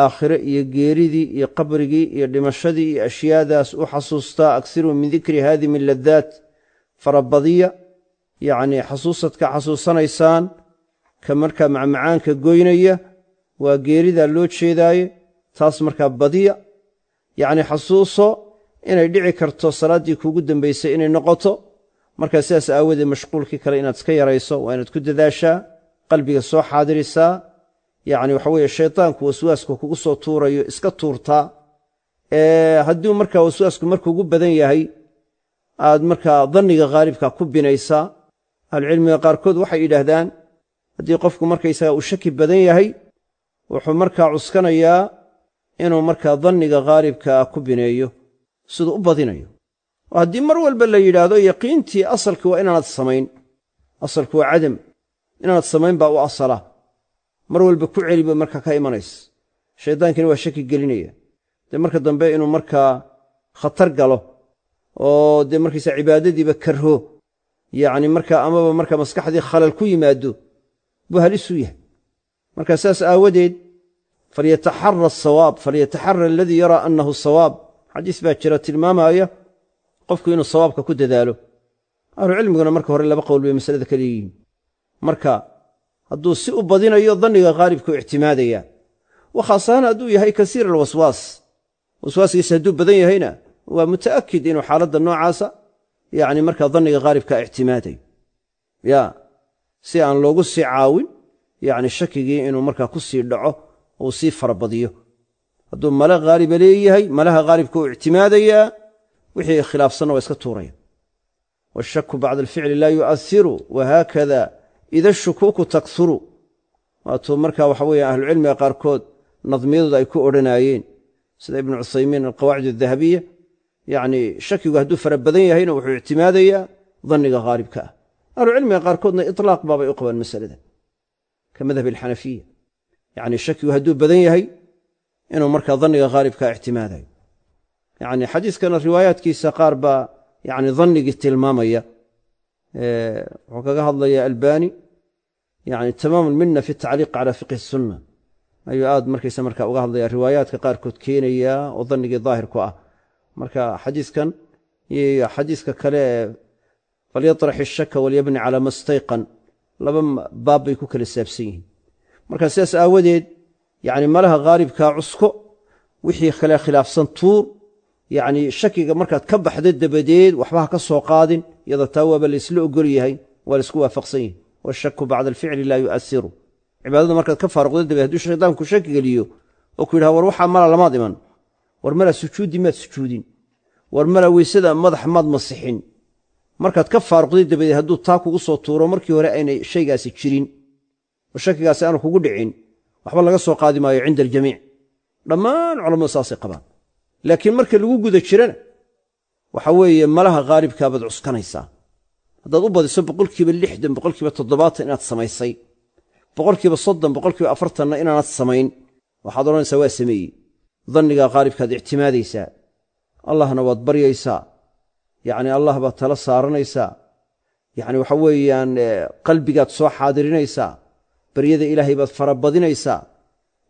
aakhire iyo geeridii iyo qabrigii iyo dhimashadii iyo ashyaadaas u xasuustaa. Aksiruu min dikri haadimi ladaat, farabadiya yacnii xasuusadka xasuusanaysaan ka markaa macmacaanka goynaya, waa geeridaa loo jeedaaye, taas markaa badiya. Yacnii xasuuso inay dhici karto salaaddii kuugu dambaysay inay noqoto. Markaa sidaas aawadeed mashquulkii kale inaad iska yarayso waa inaad ku dadaashaa, qalbiga soo xaadirisaa, yacni waxa weeye shaytaanku waswaaska kugu soo tuurayo iska tuurtaa. Hadduu markaa waswaasku markuugu badan yahay, aad markaa danniga khaalibka ku binaysaa. Ahlucilmiga qaarkood waxay yidhaahdaan, haddii qofku markaysaga uu shaki badan yahay, wuxuu markaa cuskanayaa inuu markaa danniga khaalibkaa ku bineeyo siduu u badinayo. Oo haddii mar walba la yidhaahdo yaqiintii asalki waa inaanad samayn, asalku waa cadam, inaanad samayn baa u asala, mar walba ku celiba markaa ka imanaysa, shaydaankina waa shaki gelinaya. Dee marka dambe inuu markaa khatar galo oo dee markaysa cibaadadiiba karho, yacni markaa amaba marka maskaxdii khalal ku yimaado buu halisuu yahay. Marka sidaas aawadeed falyataxara asawaab, falyataxara aladii yaraa annahu sawaab. Xadiis baa jira tilmaamaaya qofku inuu sawaabka ku dadaalo. Ahlucilmiguna marka hore laba qowl bay masalada ka leeyihiin. Marka hadduu si u badinayo, danniga khaalibkuu ictimaadaya, wa khaasahaan hadduu yahay kasiir alwaswaas, waswaaskiisa hadduu badan yahayna waa muta'akid inuu xaaladda noocaasa yacni markaa danniga khaalibkaa ictimaadayo, ya si aan loogu sii caawin yacni shakigii inuu markaa ku sii dhaco uu sii farabadiyo. Hadduu male haaliba leeyahay, malaha haalibka uu ictimaadayaa, wixii khilaafsanna waa iska tuuraya. Waashaku bacda alficli laa yu'ahiru, wahaakada ida ashukuuku takhuru. Waatuu markaa waxa weeye ahlucilmiga qaarkood nadmiyadooda ay ku odhanaayeen, sida Ibnu Cuthaymiin alqawaacid aldahabiya, yacni shakigu hadduu fara badan yahayna wuxuu ictimaadayaa danniga haalibka ah. Ahlucilmiga qaarkoodna itlaaq baabay u qabaan masalada, ka madhab alxanafiya. Yacni shakigu hadduu badan yahay inuu markaa danniga haalibkaa ictimaadayo. Yacni xadiiskana riwaayaadkiisa qaar baa yani dannigii tilmaamaya. Wuxuu kaga hadlaya Albani yani tamaam alminna fi tacliiq cala fiqhi sunna ayuu aad markaysa marka uga hadlaya, riwaayaadka qaarkood keenaya oo dannigii daahir ku ah. Marka xadiiskan iyo xadiiska kale ee falyatrax ishaka walyabni calaa ma stayqan, laba baab bay ku kala saabsan yihiin. Marka sidaas aawadeed yani malaha haalibkaa cusko, wixii kale khilaafsan tuur. Yacni shakiga markaad ka baxdo dabadeed waxba ha ka soo qaadin, iyada taa waaba laysla ogol yahay, waa laysku waafaqsan yahay. Washaku bacda alficli laa yu'asiru. Cibaadada markaad ka faaruqdo dabadeed hadduu shaydaanku shaki geliyo oo ku yidhaha war waxaa mala lamaad iman, war mala sujuudi maad sujuudin, war mala weysada madax maad masixin, markaad ka faaruqday dabadeed hadduu taa kugu soo tuuro markii hore aynay shaygaasi jirin oo shakigaasi aanu kugu dhicin, waxba laga soo qaadi maayo cinda aljamiic. Dhammaan culammadu saasay qabaan. Laakiin marka lagu guda jirana waxa weeye malaha haalibkaabaad cuskanaysaa. Haddaad u badiso 60%, 70% inaad samaysay, 30%, 40%na inaanad samayn, waxaad odhanaysaa waa sameeyey. Dannigaa haalibkaad ictimaadaysaa, Allahna waad baryaysaa, yacni Allah baad tala saaranaysaa, yacni waxa weeyaan qalbigaad soo xaadirinaysaa, baryada Ilaahay baad farabadinaysaa,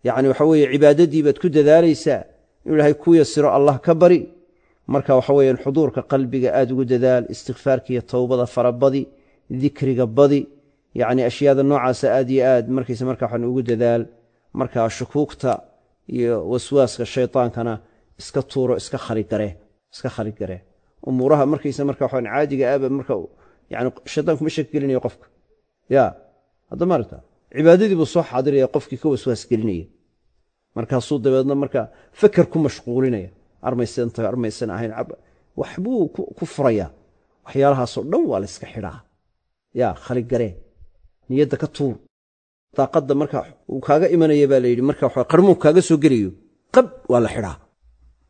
yacni waxa weeye cibaadadii baad ku dadaalaysaa, inuu Ilaahay ku yasiro Allah ka bari. Marka waxa weeyaan xuduurka qalbiga aad ugu dadaal, istikfaarka iyo towbada farabadi, dikriga badi, yacni ashyaada noocaasa aad iyo aad markaysa marka waxaan ugu dadaal. Marka shukuugta iyo waswaaska shaytaankana iska tuuro, iska khaligare, iska khaligare. Umuuraha markaysa marka waxaan caadiga aaba marka yani shaytaanku ma shaki gelinayo qofka, ya hadda maaragta cibaadadii buu soo xaadiraya qofkii ka waswaas gelinaya, markaasuu dabeedna marka feker ku mashquulinaya, armaysan armaysan ahayn, waxbuu ku furaya. Waxyaalahaasoo dhan waa la iska xidhaa, yaa khaligaree, niyadda ka tuur. Daaqadda marka uu kaaga imanaya baa la yidhi, marka waxa qarmuun kaaga soo gelayo qab waa la xidhaa.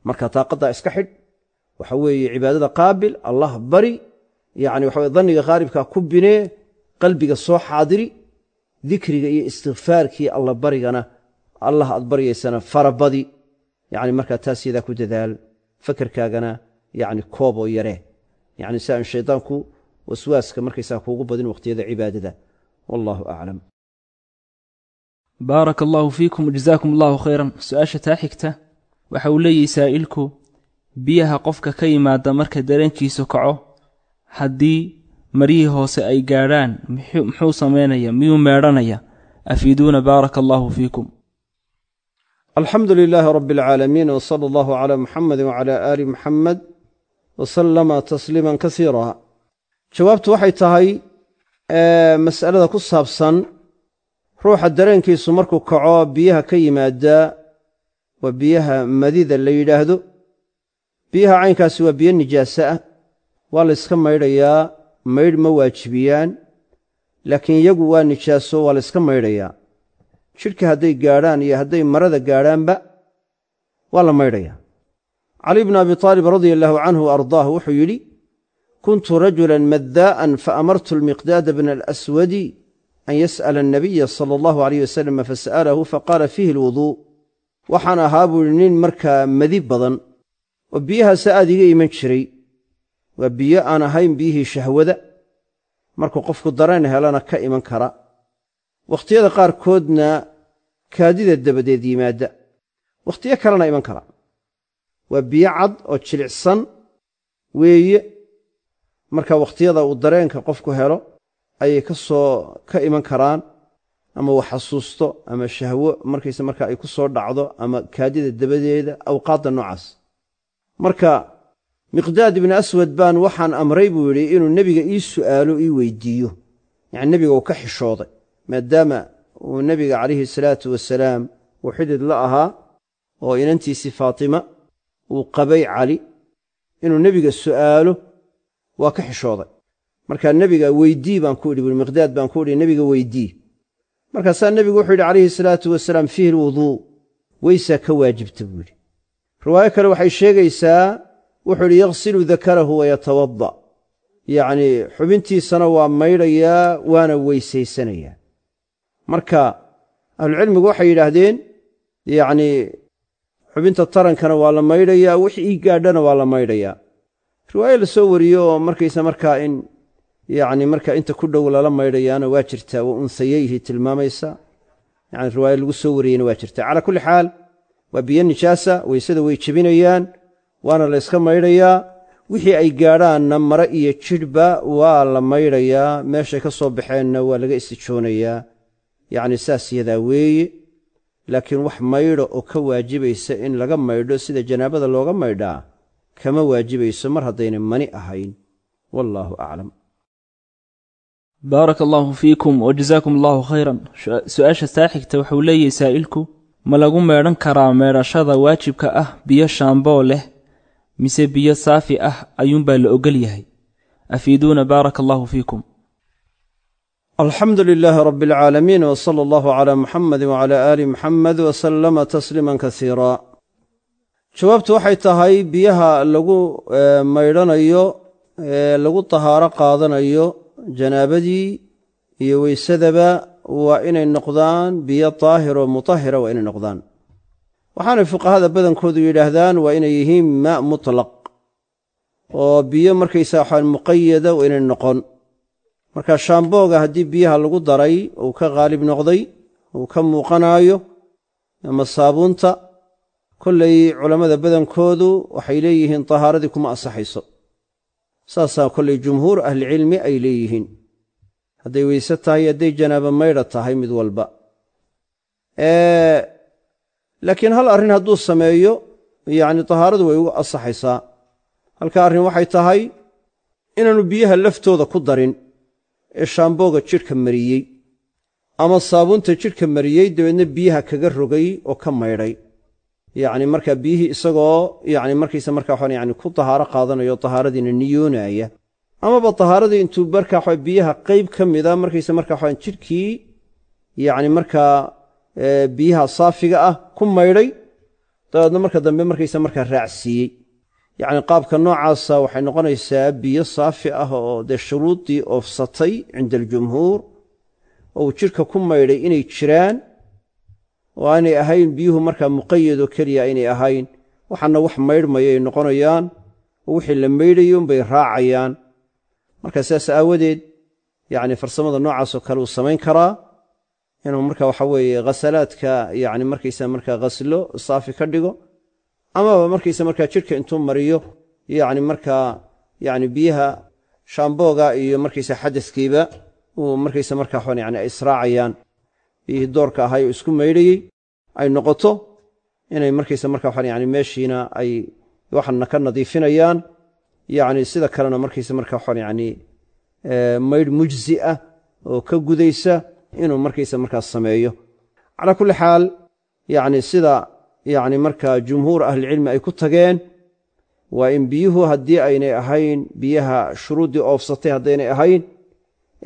Marka daaqaddaa iska xidh, waxa weeye cibaadada qaabil, Allah bari, yacni waxa weye danniga khaalibkaa ku binee, qalbiga soo xaadiri, dikriga iyo istikfaarkii alla barigana Allah aad baryaysana farabadi. Yani markaa taas yadaa ku dadaal, fakerkaagana yani koob oo yaree, yani si aan shaydaanku waswaaska markaysaa kuugu badin waqhtiyada cibaadada. Wallahu aclam.
Baaraka allahu fiikum wajazaakum allahu khayran. Su-aasha taa xigta waxa uu leeyahay saa'ilku, biyaha qofka ka yimaada marka dareenkiisu kaco haddii maryihii hoose ay gaadhaan muxuu samaynaya? Miyuu meedhanaya? Afiiduuna baaraka allahu fiikum.
Alxamdu lilaahi rabbi alcaalamiin, w sala allahu calaa muxamedi wacala aali muxamed wa sallama tasliiman kasiira. Jawaabtu waxay tahay mas'alada ku saabsan ruuxa dareenkiisu markuu kaco biyaha ka yimaada waa biyaha madida la yidhaahdo. Biyaha caynkaasi waa biyo nijaase ah, waa la yska maydhayaa, maydh ma waajibiyaan, laakiin iyagu waa nijaaso, waa la yska maydhayaa. Jidhka hadday gaadhaan iyo hadday marada gaadhaanba waa la maydhayaa. Cali bnu Abi Taalib radia allaahu canhu wa ardaah wuxuu yidhi: kuntu rajulan maddaa'an faamartu almiqdaada bna alaswadi an yas'ala annabiya sala allahu alayh wasalam fasa'alahu faqaala fiihi alwuduu. Waxaan ahaa buu yidhi nin markaa madi badan oo biyahaase aad iga iman jiray, waa biyo aan ahayn biyihii shahwada, markuu qofku dareen helana ka iman kara, wakhtiyada qaarkoodna kaadida dabadeed yimaadda, wakhtiyo kalena iman kara. Waa biyo cad oo jilicsan weeye. Marka wakhtiyada uu dareenka qofku helo ayay ka iman karaan, ama wax xasuusto ama shahwo markaysa marka ay ku soo dhacdo ama kaadida dabadeeda, awqaadda noocaas. Marka Miqdaad ibni Aswad baan waxaan amray buu yidhi inuu nebiga ii su'aalo, ii weydiiyo. Yacni nebiga uu ka xishooday, maadaama uu nebiga calayhi salaatu wasalaam uu xidid la ahaa oo inantiisii Faatima uu qabay Cali, inuu nebiga su'aalo waa ka xishooday. Markaa nebiga weydii baan ku idhi buui, Miqdaad baan ku idhi nebiga weydii. Markaasaa nebigu wuxuu yidhi calayhi salaatu wasalaam fiihi alwuduu, weysaa ka waajibta buu yidhi. Riwaayo kale waxay sheegaysaa wuxuu yidhi yaghsilu dakarahu wayatawadda', Yacni xubintiisana waa maydhayaa, waana weysaysanayaa. Marka ahlucilmigu waxay yidhaahdeen, yacni xubinta tarankana waa la maydhayaa, wixii gaadhana waa la maydhayaa. Riwaayo la soo wariyo oo markaysa markaa in yacni marka inta ku dhow lala maydhayaana waa jirtaa, wa unsayayhi tilmaamaysa, yani riwaayo lagu soo wariyeyna waa jirtaa. Calaa kulli xaal waa biyo nijaasa, weysada way jebinayaan, waana la yska maydhayaa. Wixii ay gaadhaanna mare iyo jidhba waa la maydhayaa, meeshay ka soo baxeenna waa laga istijoonayaa. Yacni saas yadaa weeye. Laakiin wax maydho oo ka waajibaysa in laga maydho sida janaabada looga maydhaa kama waajibayso, mar haddaynay mani ahayn. Wallaahu aclam.
Baaraka allaahu fiikum wajazaakum allahu khayran. Su-aasha saaxigta wuxuu leeyahay saa'ilku: ma lagu meedhan karaa meedhashada waajibka ah biyo shaamboo leh, mise biyo saafi ah ayuunbaa la ogol yahay? Afiiduuna, baaraka allahu fiikum.
Alxamdu lilaahi rabi alcaalamiin, w sala allahu calaa muxamadi wacala aali muxamed wasalama tasliiman kasiira. Jawaabtu waxay tahay, biyaha lagu maydhanayo ee lagu tahaaro qaadanayo janaabadii iyo weysadaba waa inay noqdaan biyo daahiroo mutahira, waa inay noqdaan. Waxaanay fuqahada badankoodu yidhaahdaan waa inay yihiin maa mutlaq, oo biyo markaysa waxaan muqayada waa inay noqon. Marka shaambooga haddii biyaha lagu daray uu ka khaalib noqday, uu ka muuqanaayo, ama saabuunta, kollay culammada badankoodu waxay leeyihiin tahaaradii kuma ansaxayso. Saasaa kollay jumhuur ahlicilmi ay leeyihiin, hadday weyse tahay, hadday janaabo maydha tahay, mid walba. Laakiin hal arrin hadduu sameeyo, yacni tahaaradu way ugu ansaxaysaa. Halka arrin waxay tahay inaanu biyaha laftooda ku darin ee shaambooga jidhka mariyey ama saabuunta jidhka mariyey, dabeedna biyaha kaga rogay oo ka maydhay. Yacni markaa biyihii isagoo yacni markaysa markaa waxaan yani ku tahaaro qaadanayo, tahaaradiina niyoonaaya, amaba tahaaradii intuu markaa waxa biyaha qayb ka mida markaysa markaa waxaan jidhkii yacni markaa biyaha saafiga ah ku maydhay, dabeedna marka dambe markaysa markaa raacsiiyey. Yacni qaabka noocaasa waxay noqonaysaa biyo saafi ah oo dee shuruuddii oofsatay cinda aljumhuur oo uu jidhka ku maydhay inay jiraan, oo aanay ahayn biyuhu markaa muqayadoo keliya aynay ahayn. Waxaana wax maydhmayay noqonayaan, oo wixii la maydhayo unbay raacayaan. Marka sidaas aawadeed yacni farsamada noocaasoo kale uu samayn karaa, inuu marka waxa weeye khasalaadka yacni markaysa markaa khaslo saafi ka dhigo, amaba markaysa markaa jidhka intuu mariyo yacni markaa yacni biyaha shaambooga iyo markaysa xadaskiiba uu markaysa markaa waxaan yani ay israacayaan, biyihii doorka ahay oo isku maydhayey ay noqoto inay markaysa marka waxaan yani meeshiina ay waxana ka nadiifinayaan, yacni sida kalena markaysa marka waxaan yani maydh mujzi ah oo ka gudaysa inuu markaysa markaa sameeyo. Calaa kulli xaal, yacni sida yacni markaa jumhuur ahlicilmi ay ku tageen waa in biyuhu haddii aynay ahayn biyaha shuruuddii oofsatay, haddaynay ahayn,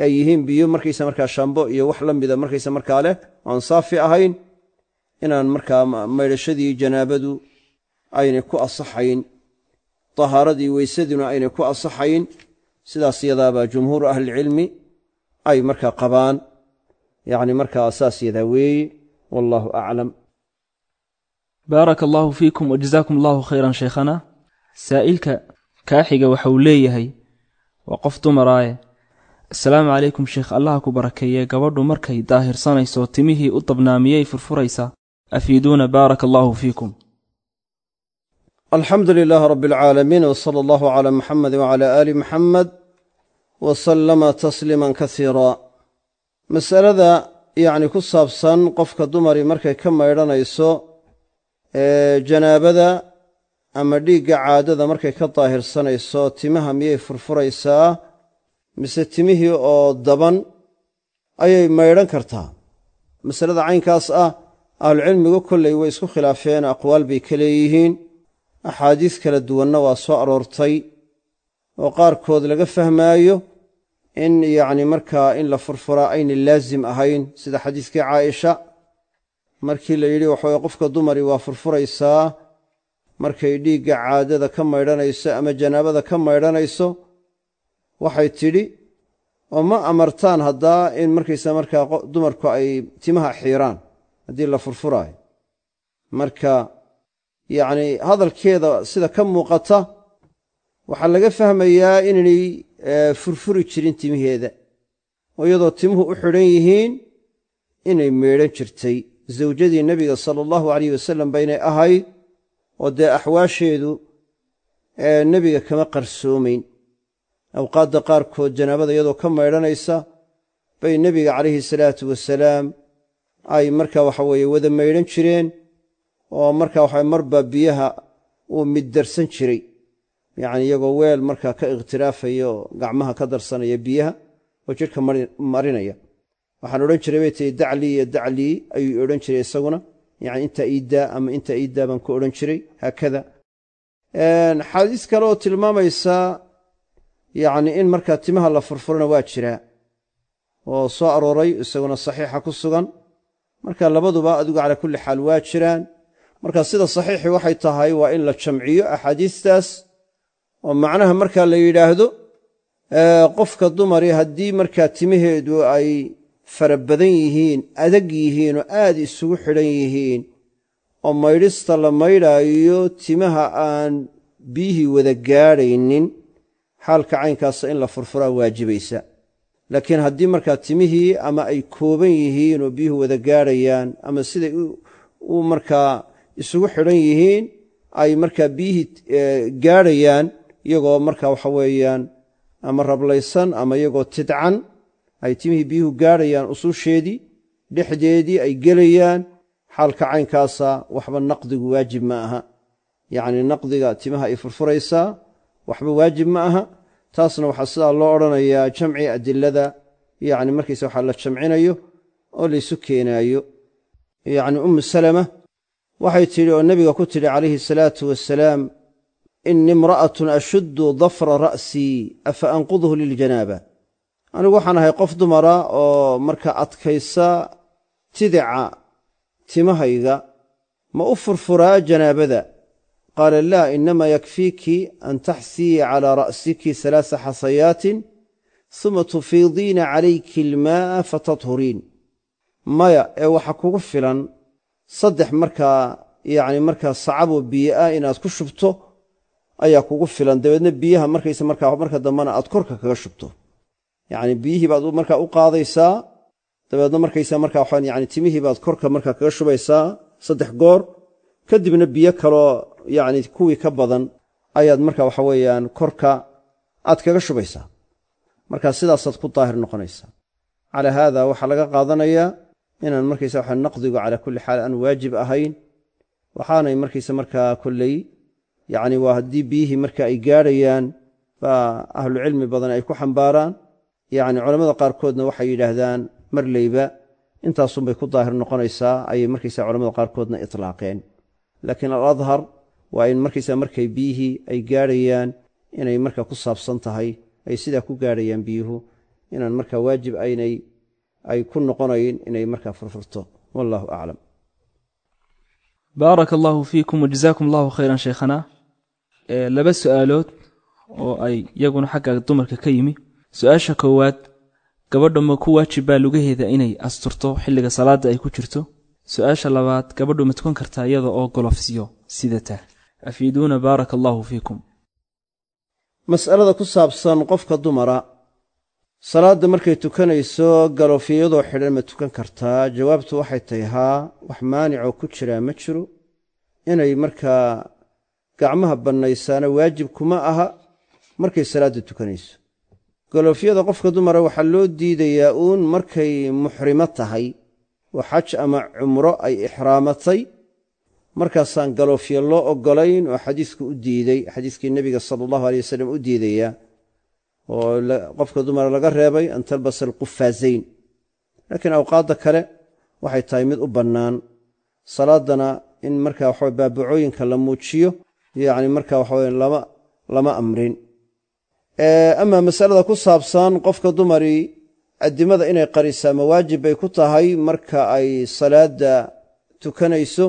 ay yihiin biyo markaysa markaa shambo iyo wax la mida markaysa markaa leh oan saafi ahayn, inaan markaa maydhashadii janaabadu aynay ku asaxayn, tahaaradii weysaduna aynay ku asaxayn. Sidaas yadaabaa jumhuuru ahlicilmi ay markaa qabaan. Yacni markaa saas yadaa weeye, wallaahu aclam.
Baaraka allaahu fiikum wajazaakum allahu khayran shaykhana. Saa'ilka kaaxiga waxa uu leeyahay, waa qof dumaraaye: Asalaamu calaykum sheekh, allaha ku barakeeye, gabadhu markay daahirsanayso timihii u dabnaamiyey furfuraysaa? Afiiduuna, baaraka allaahu fiikum.
Alxamdu lilaahi rabbi alcaalamiin, w sala allahu calaa muxamedi wacala aali muxamed wa sallama tasliiman kasiira. Masalada yacni ku saabsan qofka dumari markay ka maydhanayso ee janaabada ama dhiigga caadada markay ka daahirsanayso, timaha miyay furfuraysaa mise timihii oo daban ayay maydhan kartaa? Masalada caynkaas ah ahlucilmigu kolley way isku khilaafeen, aqwaal bay ka leeyihiin. Axaadiis kala duwanna waa soo aroortay oo qaarkood laga fahmaayo in yacni markaa in la furfuraa aynay laasim ahayn, sida xadiiskii Caaisha markii la yidhi waxaweye qofka dumari waa furfuraysaa markay dhiigga caadada ka maydhanayso ama janaabada ka maydhanayso, Waxay tidhi, oo ma amartaan haddaa in markaysa markaa dumarku ay timaha xiiraan haddii la furfuraayo? Marka yacni hadalkeeda sida ka muuqata waxaa laga fahmayaa inaynay furfuri jirin timaheeda, oo iyadoo timuhu u xidhan yihiin inay meedhan jirtay. Zawjadii nebiga sala allahu alayh wasalam baynay ahayd, oo dee axwaasheedu nebiga kama qarsoomayn. Awqaadda qaarkood janaabada iyadoo ka maydhanaysa bay nebiga calayhi salaatu wasalaam ay marka waxa weeye wada maydhan jireen, oo marka waxa marba biyaha uu middarsan jiray, yacni iyagoo weel markaa ka ikhtiraafaya oo gacmaha ka darsanaya biyaha oo jidhka marinaya. Waxaan odhan jiray, bay tihi, daclii iyo daclii ayuu odhan jiray isaguna, yani intaa iiddaa ama intaa iiddaa baan ku odhan jiray, haakada. Xaadiis kale oo tilmaamaysa yacni in markaa timaha la furfurana waa jiraa oo soo arooray, isaguna saxiixa ku sugan. Marka labaduba adigu calaa kulli xaal waa jiraan. Marka sida saxiixii waxay tahay waa in la jamciyo axaadiistaas, oo macnaha markaa la yidhaahdo qofka dumari haddii markaa timaheedu ay fara badan yihiin, adag yihiin oo aad isugu xidhan yihiin, oo maydhista la maydhaayo timaha aan biyihii wada gaadhaynin, xaalka caynkaasa in la furfuraa waajibaysa. Laakiin haddii markaa timihii ama ay kooban yihiin oo biyuhu wada gaadhayaan, ama siday u markaa isugu xidhan yihiin ay markaa biyihii gaadhayaan, iyagoo markaa waxa weeyaan ama rablaysan ama iyagoo tidcan ay timihii biyuhu gaadhayaan, usuusheedii dhexdeedii ay gelayaan, xaalka caynkaasa waxba naqdigu waajib ma aha. Yacni naqdiga timaha ay furfuraysaa waxba waajib ma aha. Taasna waxaa sidaa loo odhanayaa jamci adilada, yacni markiisa waxaa la jamcinayo oo laysu keenaayo. Yacni Ummu Salama waxay tidhi oo nebiga ku tidhi calayhi salaatu wasalaam: innii imra'atun ashuddu dafra ra'sii, afa anqudhu liljanaaba? Anigu waxaan ahay qof dumara oo marka adkaysa tidica timahayga, ma u furfuraa janaabada? Qaala: laa, inama yakfiiki an taxsii calaa ra'siki 3 xasayaatin suma tufiidiina calayki almaa'a fatathuriin. Maya, ee waxa kugu filan 3 markaa yacni markaa sacaboo biyo ah inaad ku shubto ayaa kugu filan, dabeedna biyaha markaysa markaa marka dambena aad korka kaga shubto. Yacni biyihii baad markaa u qaadaysaa, dabeedna markaysa markaa waxaan yani timihii baad korka markaa kaga shubaysaa 3 goor, kadibna biyo kaloo yacni kuwii ka badan ayaad marka waxa weeyaan korka aad kaga shubaysaa. Marka sidaasaad ku daahir noqonaysaa. Calaa haada waxaa laga qaadanayaa inaan markaysa waxa naqdigu calaa kulli xaal aan waajib ahayn. Waxaanay markaysa markaa kolley yacni waa haddii biyihii marka ay gaadhayaan baa ahlucilmi badan ay ku xambaaraan. Yacni culamada qaarkoodna waxay yidhaahdaan marleyba intaasunbay ku daahir noqonaysaa ayay markaysa culamada qaarkoodna itlaaqeen. Laakiin aladhar waa in markaysa markay biyihii ay gaadhayaan inay marka ku saabsan tahay, ay sidaa ku gaadhayaan biyuhu, inaan marka waajib aynay ay ku noqonayn inay markaa furfurto. Wallahu aclam.
Baaraka allahu fiikum wajazaakum allahu khayran sheekhana. Laba su-aalood oo ay iyaguna xagga dumarka ka yimi. Su-aasha koowaad: gabadha ma ku waajib baa lugaheeda inay asturto xilliga salaada ay ku jirto? Su-aasha labaad: gabadhu ma tukan kartaa iyada oo golofsiyo sidata? Afiiduuna, baaraka allahu fiikum.
Mas'alada ku saabsan qofka dumara salaadda markay tukanayso galofiyadoo xidhan ma tukan kartaa? Jawaabtu waxay tahay haa, wax maanicoo ku jiraa ma jiro. Inay markaa gacmaha bannaysaana waajib kuma aha markay salaadda tukanayso. Galofyada qofka dumara waxaa loo diidayaa uun markay muxrimo tahay oo xaj ama cumro ay ixraamatay, markaasaan galoofya loo oggolayn oo xadiisku u diiday, xadiiskii nebiga sala allahu alay wasalam u diidayaa, oo qofka dumara laga reebay an talbasa alqufaazayn. Laakiin awqaadda kale waxay tahay mid u bannaan. Salaadana in marka waxawe baabacooyinka la muujiyo yacni marka waxawe lama amrin. Amaa masalada ku saabsan qofka dumari addimada inay qarisaa ma waajib bay ku tahay marka ay salaadda tukanayso?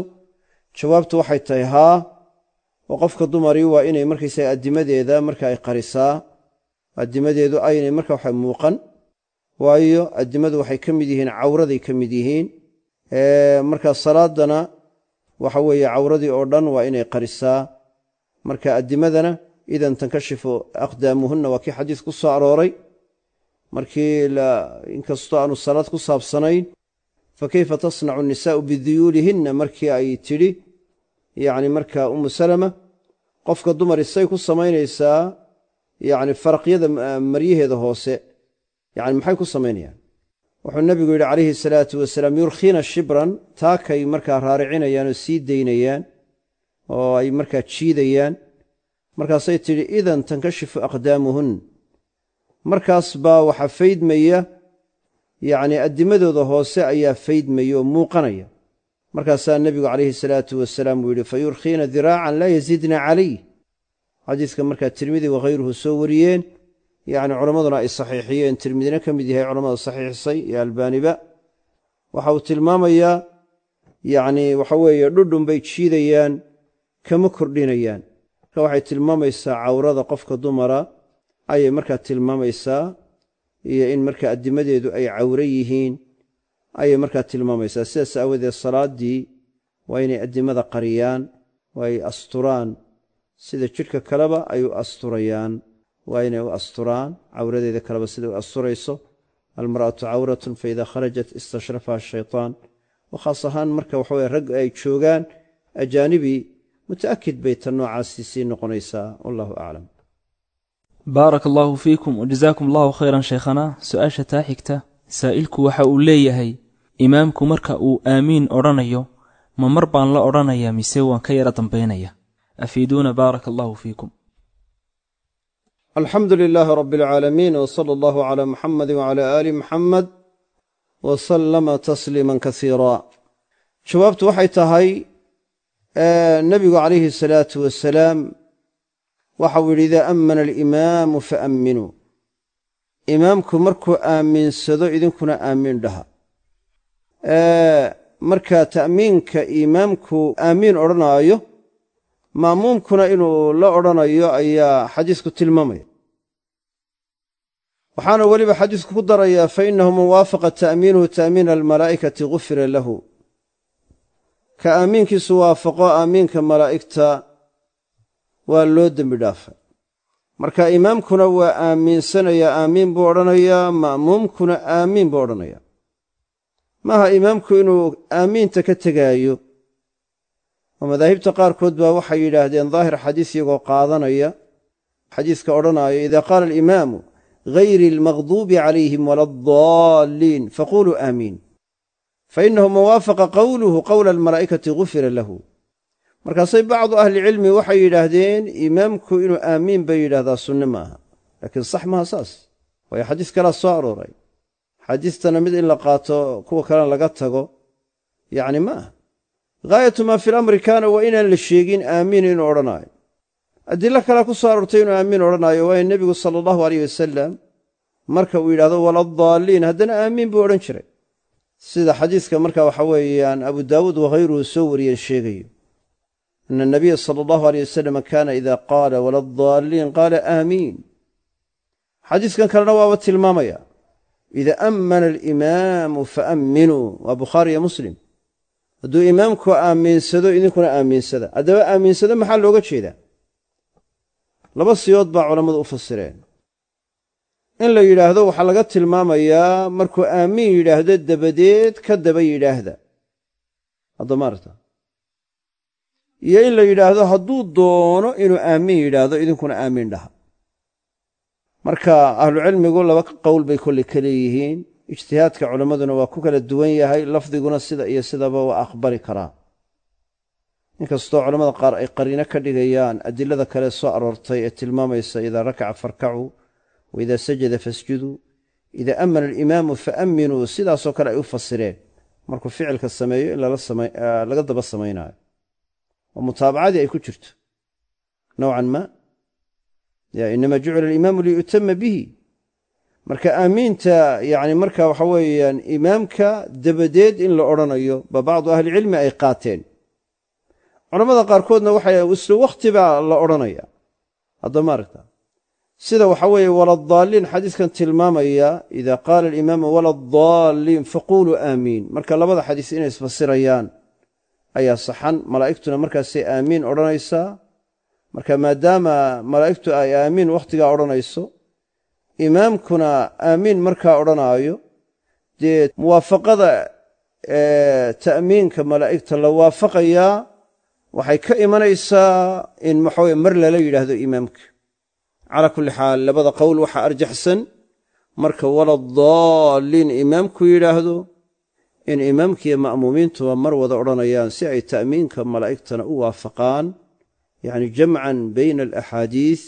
Jawaabtu waxay tahay haa, oo qofka dumari waa inay markaysaga addimadeeda marka ay qarisaa. Addimadeedu aynay marka waxa muuqan, waayo addimadu waxay ka mid yihiin cawraday ka mid yihiin. Marka salaadana waxa weeye cawradii oo dhan waa inay qarisaa. Marka addimadana idan tankashifu aqdaamuhunna waa kii xadiis ku soo arooray. Markii inkastoo aanu salaad ku saabsanayn, fa kayfa tasnacu annisaa'u biduyuulihinna, markii ay tidhi yacni marka Ummu Salama, qofka dumar isay ku samaynaysaa yacni faraqyada maryaheeda hoose, yacni maxay ku samaynayaan? Wuxuu nebigu yidhi calayhi salaatu wasalaam, yurkhiina shibran, taakay markaa raaricinayaan oo sii daynayaan oo ay markaa jiidayaan. Markaasay tidhi idan tankashifu aqdaamuhun, markaas baa waxa faydmaya yacni addimadooda hoose ayaa faydmaya oo muuqanaya. Markaasaa nebigu calayhi salaatu wasalaam uu yidhi fa yurkhiina diraacan laa yaziidna calayh. Xadiiska markaa Tirmidi wakhayruhu soo wariyeen, yacni culammaduna ay saxiixiyeen, Tirmidina ka mid yahay culamada saxiixisay iyo Albaaniba. Waxa uu tilmaamayaa yacni waxa weeye dhudhun bay jiidayaan, kama kordhinayaan. Marka waxay tilmaamaysaa cawrada qofka dumara ayay markaa tilmaamaysaa, iyo in markaa addimadeedu ay cawro yihiin ayay markaa tilmaamaysaa. Sidaas aawadeed salaaddii waa inay addimada qariyaan oo ay asturaan, sida jidhka kaleba ay u asturayaan. Waa inay u asturaan cawradeeda kaleba sida u asturayso. Almar'atu cawratun fa idaa kharajat istashrafaha ashaytaan. Oo khaas ahaan marka waxaweye rag ay joogaan ajaanibi, muta'akid bay tan noocaasi sii noqonaysaa. Wallahu aclam.
Baaraka allaahu fiikum wajazaakum allahu khayran sheekhana. Su-aasha taa xigta, saa'ilku waxa uu leeyahay, imaamku marka uu aamiin odhanayo ma mar baan la odhanayaa mise waan ka yara dambaynaya? Afiiduuna baaraka allahu fiikum.
Alxamdu lilaahi rabbi alcaalamiin, w sala allahu calaa muxamadi wacala aali muxamed wa sallama tasliiman kasiira. Jawaabtu waxay tahay, nebigu calayhi salaatu wasalaam waxau yidhi idaa ammana alimaamu faamminuu, imaamku markuu aaminsado idinkuna aamiin dhaha. Marka ta'miinka imaamku aamiin odhanaayo, ma'muumkuna inuu la odhanayo ayaa xadiisku tilmaamaya. Waxaana weliba xadiisku ku darayaa fa innahu man waafaqa ta'miinuhu ta'miina almalaa'ikati gufira lahu, ka aamiinkiisu waafaqo aamiinka malaa'igta waa loo dembi dhaafay. Marka imaamkuna waa aamiinsanayaa, aamiin buu odhanayaa, ma'muumkuna aamiin buu odhanayaa. Maaha imaamku inuu aamiinta ka tegaayo. Oo madaahibta qaarkood baa waxay yidhaahdeen daahir xadiis iyagoo qaadanaya xadiiska odhanaayo idaa qaala alimaamu gayri almaqduubi calayhim wala addaalliin faquluu aamiin, fa innahu man waafaqa qowluhu qowla almalaa'ikati gufira lahu. Markaasay bacdu ahlicilmi waxay yidhaahdeen imaamku inuu aamiin bay yidhahdaa sunne maaha, laakiin sax maaha saas, waayo xadiis kalaa soo arooray. Xadiistana mid in la qaato kuwa kalena laga tago yacni ma aha. Ghaayatu maa fi lamri kaana waa inaan la sheegin aamiin inuu odhanaayo. Adilo kalea ku soo aroortay inuu aamiin odhanaayo, waayo nebigu sala allahu aleyh wasalam marka uu yidhahdo waladaalliin haddana aamiin buu odhan jiray, sida xadiiska marka waxa weeyaan Abu Daawuud wakhayruhu soo wariyeen sheegayo, ana anabiya sala allahu aleyh wasalam kaana ida qaala waladaalliin qaala aamiin. Xadiiskan kalena waaba tilmaamaya ida ammana alimaamu faamminuu, waa Bukhaari iyo Muslim. Hadduu imaamku aamiinsado idinkuna aamiinsada. Haddaba aamiinsado maxaa looga jeedaa? Laba siyood baa culammadu u fasireen. In la yidhaahdo waxaa laga tilmaamayaa markuu aamiin yidhaahdo dabadeed ka daba yidhaahda, haddamaarta, iyo in la yidhaahdo hadduu doono inuu aamiin yidhaahdo idinkuna aamiin dhaha. Marka ahlucilmigu laba qowl bay kolley ka leeyihiin, ijtihaadka culammaduna waa ku kala duwan yahay, lafdiguna sida iyo sidaba waa aqbali karaa. Inkastoo culamada qaar ay qariino ka dhigayaan adilada kale soo aroortay ee tilmaamaysa idaa rakaca farkacuu wa idaa sajada fasjuduu, idaa ammana alimaamu faamminuu, sidaasoo kale ay u fasireen markuu ficilka sameeyo in laga daba samaynaayo oo mutaabacadii ay ku jirto nowcan ma, inama jucila alimaamu liyutama bihi. Marka aamiinta yani marka waxa weeyaan imaamka dabadeed in la odhanayo ba bacdu ahlicilmi ay qaateen. Culamada qaarkoodna waxay isla wakhti baa la odhanaya. Haddama aragta Sida waxa weeye waladaalliin xadiiskan tilmaamaya, idaa qaala alimaamu waladaalliin faquuluu aamiin. Marka labada xadiis inay isfasirayaan ayaa saxan, malaa'igtuna markaasay aamiin odhanaysaa. Marka maadaama malaa'igtu ay aamiin wakhtigaa odhanayso, imaamkuna aamiin markaa odhanaayo, dee muwaafaqada ta'miinka malaa'igta la waafaqayaa waxay ka imanaysaa in waxaweye mar lala yidhaahdo imaamka. Calaa kulli xaal labada qowl waxaa arjaxsan marka waladaalliin imaamku yidhaahdo in imaamkiiyo ma'muumiintuba mar wada odhanayaan si ay ta'miinka malaa'igtana u waafaqaan, yacni jamcan bayna alaxaadiis,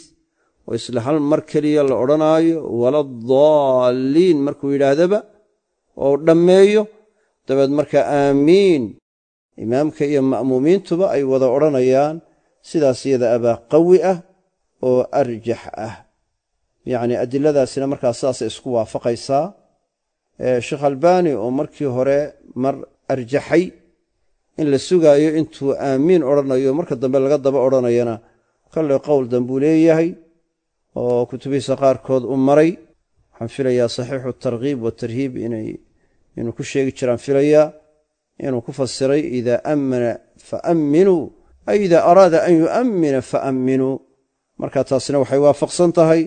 oo isla hal mar keliya la odhanaayo waladaalliin markuu yidhaahdaba oo dhammeeyo, dabeed markaa aamiin imaamka iyo ma'muumiintuba ay wada odhanayaan. Sidaas iyada abaa qawi ah oo arjax ah. Yacni adiladaasina markaa sidaasay isku waafaqaysaa. Sheekh Albaani oo markii hore mar arjaxay in la sugaayo intuu aamiin odhanayo marka dambe laga daba odhanayana, kolley qowl dambuu leeyahay oo kutubihiisa qaarkood u maray. Waxaan filayaa saxiixu targhiib watarhiib inuu ku sheegi jiraan filayaa, inuu ku fasiray idaa ammana faamminuu, ay idaa araada an yu'ammina faamminuu. Marka taasina waxay waafaqsan tahay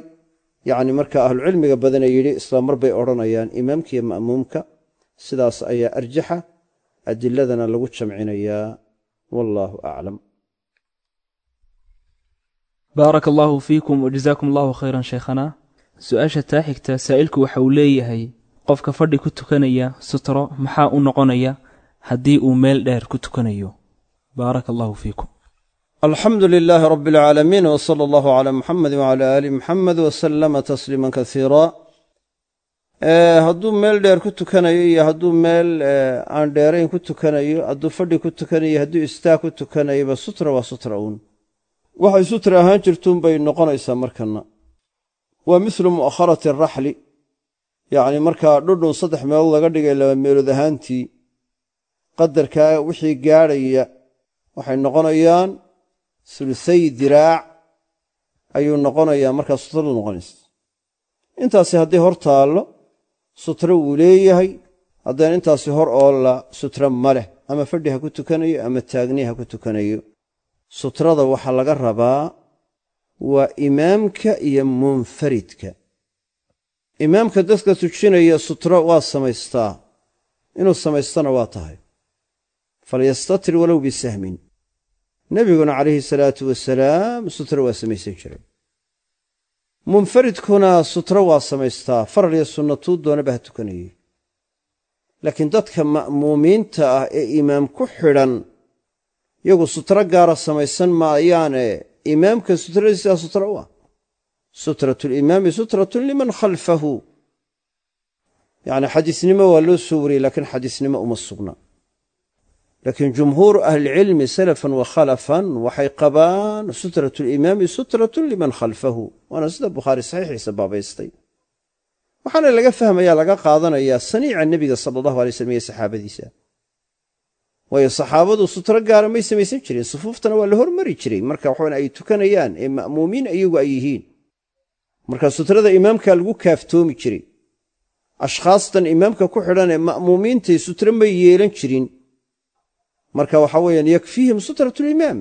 yacni marka ahlucilmiga badana yidhi isla mar bay odhanayaan imaamka iyo ma'muumka. Sidaas ayaa arjaxa, adiladana lagu jamcinayaa. Wallaahu aclam.
Baaraka allaahu fiikum wajazaakum allahu khayran sheekhana. Su-aasha taa xigta saa'ilku waxa uu leeyahay, qofka fadhi ku tukanaya sutro maxaa u noqonaya haddii uu meel dheer ku tukanayo? Baaraka allahu fiikum.
Alxamdu lilaahi rabi alcaalamiin w sala allahu calaa muxamedi wcala aali muxamed wasalama tasliiman kasiira. Hadduu meel dheer ku tukanayo iyo hadduu meel aan dheerayn ku tukanayo, hadduu fadhi ku tukanayo, hadduu istaag ku tukanayoba, sutra waa sutra uun. Waxay sutra ahaan jirtuun bay noqonaysaa markana. Waa mithlu mu'akharati araxli, yacni markaa dhudhun 3 meelood laga dhigay 2 meelood ahaantii, qadarkaa wixii gaadhaya waxay noqonayaan sulusay diraac ayuu noqonayaa markaa sutradu noqonaysa. Intaasi haddii hor taallo sutro wuu leeyahay, haddana intaasi hor oolla sutro ma leh, ama fadhi ha ku tukanayo ama taagni ha ku tukanayo. Sutrada waxaa laga rabaa waa imaamka iyo munfaridka. Imaamka dadka tujinaya sutro waa samaystaa, inuu samaystana waa tahay, falyastatir walow bisahmin. Nebiguna calayhi salaatu wasalaam sutro waa samaysan jiray. Munfaridkuna sutro waa samaystaa, faral iyo sunnatuu doonaba ha tukanayey. Laakiin dadka ma'muumiinta ah ee imaam ku xidhan iyagu sutro gaara samaysan maayaane, imaamka sutradiisaa sutro u ah. Sutratulimaami sutratun liman khalfahu. Yacni xadiisnimo waa loo soo wariyey, laakiin xadiisnimo uma sugna. Laakiin jumhuuru ahlicilmi salafan wa khalafan waxay qabaan sutratulimaami sutratun liman khalfahu, waana sida Bukhaari saxiixiisa baabaystay. Waxaana laga fahmaya, laga qaadanayaa saniica nebiga sala allahu alay slam iyo saxaabadiisa. Waayo saxaabadu sutro gaara may samaysan jirin, sufuuftana waa la hormari jiray marka waxaana ay tukanayaan ee ma'muumiin iyagu ay yihiin. Marka sutrada imaamka lagu kaaftoomi jiray. Ashkhaastan imaamka ku xidhan ee ma'muumiintay sutro may yeelan jirin. Marka waxa weeyaan yakfiihim sutratulimaam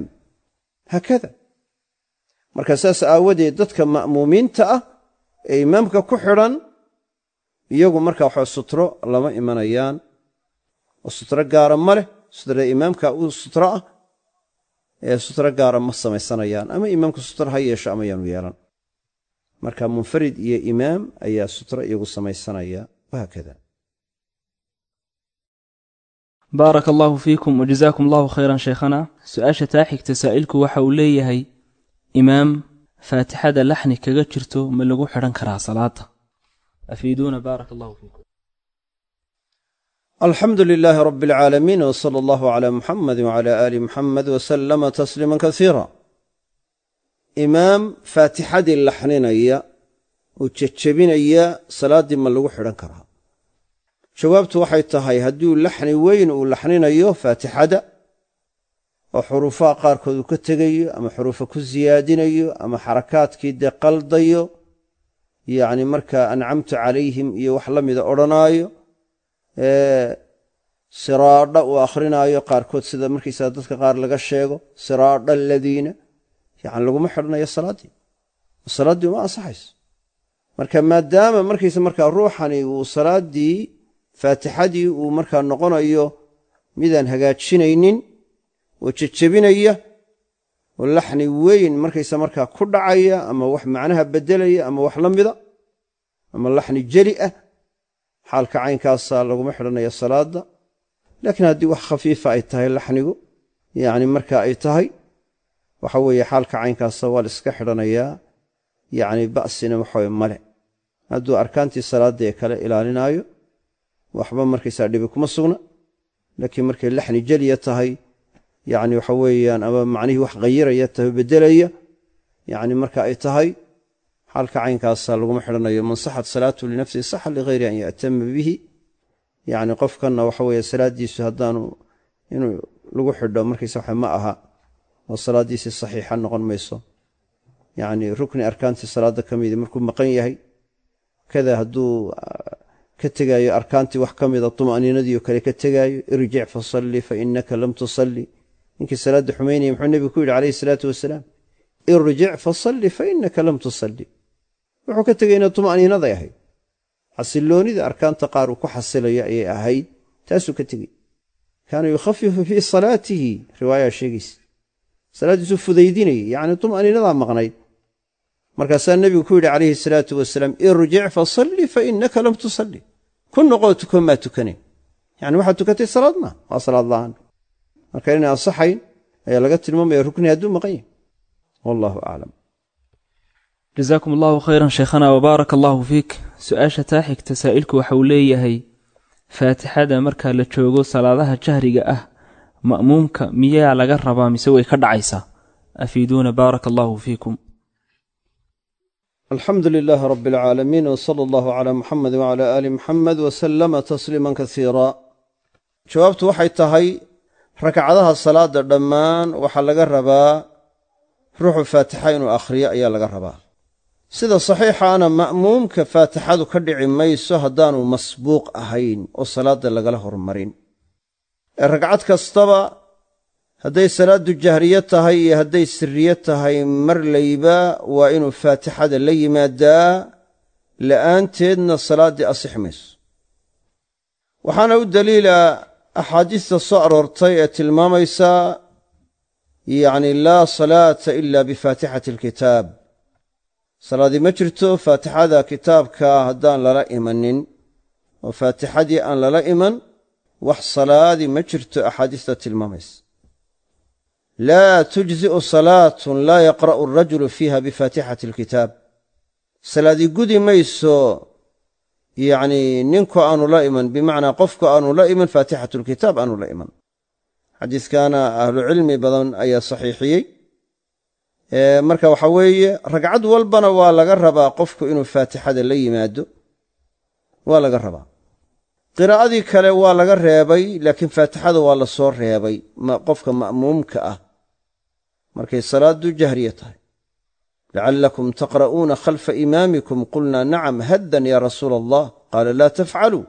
haakada. Marka saas aawadeed dadka ma'muumiinta ah ee imaamka ku xidhan iyagu marka waxa sutro lama imanayaan, oo sutro gaara ma leh. Sutrada imaamka u sutro ah ee sutro gaara ma samaysanayaan, ama imaamku sutro ha yeesho ama yaanu yeelan. Marka munfarid iyo imaam ayaa sutro iyagu samaysanaya, wahaakada.
Baaraka allaahu fiikum wajazaakum allahu khayran sheekhana. Su-aasha taa xigta saa'ilku waxa uu leeyahay, imaam faatixada laxni kaga jirto ma lagu xidhan karaa salaada? Afiiduuna baaraka allahu fiikum.
Alxamdu lilaahi rabi alcaalamiin w sala allahu calaa muxamedi wcala aali muxamed wasalama tasliiman kasiira. Imaam faatixadii laxninaya oo jejebinaya salaaddii ma lagu xidhan karaa? Jawaabtu waxay tahay hadduu laxni weyn uu laxninayo faatixada, oo xuruufaha qaarkood uu ka tegayo ama xuruufa ku siyaadinayo ama xarakaadkii dee qaldayo, Yacni markaa ancamtu calayhim iyo wax la mida odhanaayo, siraadha uu akhrinaayo qaarkood, sida markaysaga dadka qaar laga sheego siraadha aladiina, yani laguma xidhanayo salaaddii, salaaddii uma ansaxayso. Marka maadaama markaysa markaa ruuxani uu salaaddii faatixadii uu markaa noqonayo midaan hagaajinaynin oo jejebinaya oo laxni weyn markaysa markaa ku dhacaya, ama wax macnaha beddelaya, ama wax la mida, ama laxni jeli ah, xaalka caynkaasa laguma xidhanayo salaadda. Laakiin haddii wax khafiifa ay tahay laxnigu, yacni marka ay tahay, waxa weeye xaalka caynkaasa waa la iska xidhanayaa, yacni ba'sina waxaweye male. Hadduu arkaantii salaadda ee kale ilaalinaayo, waxba markaysaa dhibi kuma sugna. Laakiin markay laxni jeliya tahay, yacni waxa weeyaan, ama macnihii wax khayiraya tahay, beddelaya, yacni marka ay tahay, xaalka caynkaasa laguma xidhanayo. Man saxat salaatu linafsihi saxa ligayri an ya'tama bihi. Yacni qofkanna waxa weeye salaaddiisu haddaanu inuu lagu xidho markaysa waxa ma aha, oo salaaddiisii saxiixa noqon mayso. Yacni rukni arkaantii salaadda ka midi markuu maqan yahay, kada hadduu ka tegaayo arkaantii wax ka mida, tuma'niinadii oo kale ka tegaayo, irjic fasalli fa innaka lam tusalli. Ninkii salaadda xumaynaya muxuu nebigu ku yidhi calayhi salaatu wasalaam? Irjic fasalli fa innaka lam tusalli. Wuxuu ka tegayna tuma'niinaday ahayd, xasilloonida arkaanta qaar uu ku xasilayo ayay ahayd, taasuu ka tegey. Kaana yukhafifu fii salaatihi, riwaayaa sheegaysa salaaddiisuu fudaydinayay, yacni tuma'niinadaa maqnayd. Markaasaa nebigu ku yidhi calayhi salaatu wasalaam: irjic fasalli fa innaka lam tusalli, ku noqoo tuko, maa tukanayn, yani waxaad tukatay salaad maa, waa salaad la'aan. Marka inay ansaxayn ayaa laga tilmaamaya rukni hadduu maqan yahay. Wallahu aclam.
Jasaakum allahu khayran, sheekhana, wabaaraka allahu fiik. Su-aasha taa xigta, saa'ilku waxa uu leeyahay: faatixada markaa la joogo salaadaha jahriga ah, ma'muumka miyaa laga rabaa mise way ka dhacaysaa? Afiiduuna, baaraka allahu fiikum.
Alxamdu lilaahi rabi alcaalamiin, w sala allahu calaa muxamed wacala aali muxamed wasalama tasliiman kasiira. Jawaabtu waxay tahay, rakcadaha salaadda dhammaan waxaa laga rabaa ruuxu faatixa inuu akhriyo ayaa laga rabaa. Sida saxiixaana ma'muumka faatixadu ka dhici mayso haddaanu masbuuq ahayn oo salaadda lagala hormarin. Ee ragcad kastaba, hadday salaaddu jahriye tahay iyo hadday sirriye tahay, marlayba waa inuu faatixada la yimaadaa, la'aanteedna salaaddii asixi mayso. Waxaana u daliila axaadiista soo aroortay ee tilmaamaysa, yacni, laa salaata ila bifaatixati alkitaab, salaadii ma jirto faatixada kitaabka haddaan lala imanin, oo faatixadii aan lala iman wax salaadii ma jirto. Axaadiista tilmaamaysa laa tujzi'u salaatun laa yaqra'u alrajulu fiiha bifaatixati alkitaab, salaadii gudi mayso, yacnii, ninku aanu la iman, bimacnaa qofku aanu la iman faatixatulkitaab aanu la iman. Xadiiskaana ahlucilmi badan ayaa saxiixiyey. Marka waxa weeye ragcad walbana waa laga rabaa qofku inuu faatixada la yimaado, waa laga rabaa. Qiraa'adii kale waa laga reebay, laakiin faatixada waa la soo reebay qofka ma'muumka ah markay salaaddu jahriya tahay. Lacallakum taqra'uuna khalfa imaamikum, qulnaa nacam haddan ya rasuula allah, qaala laa tafcaluu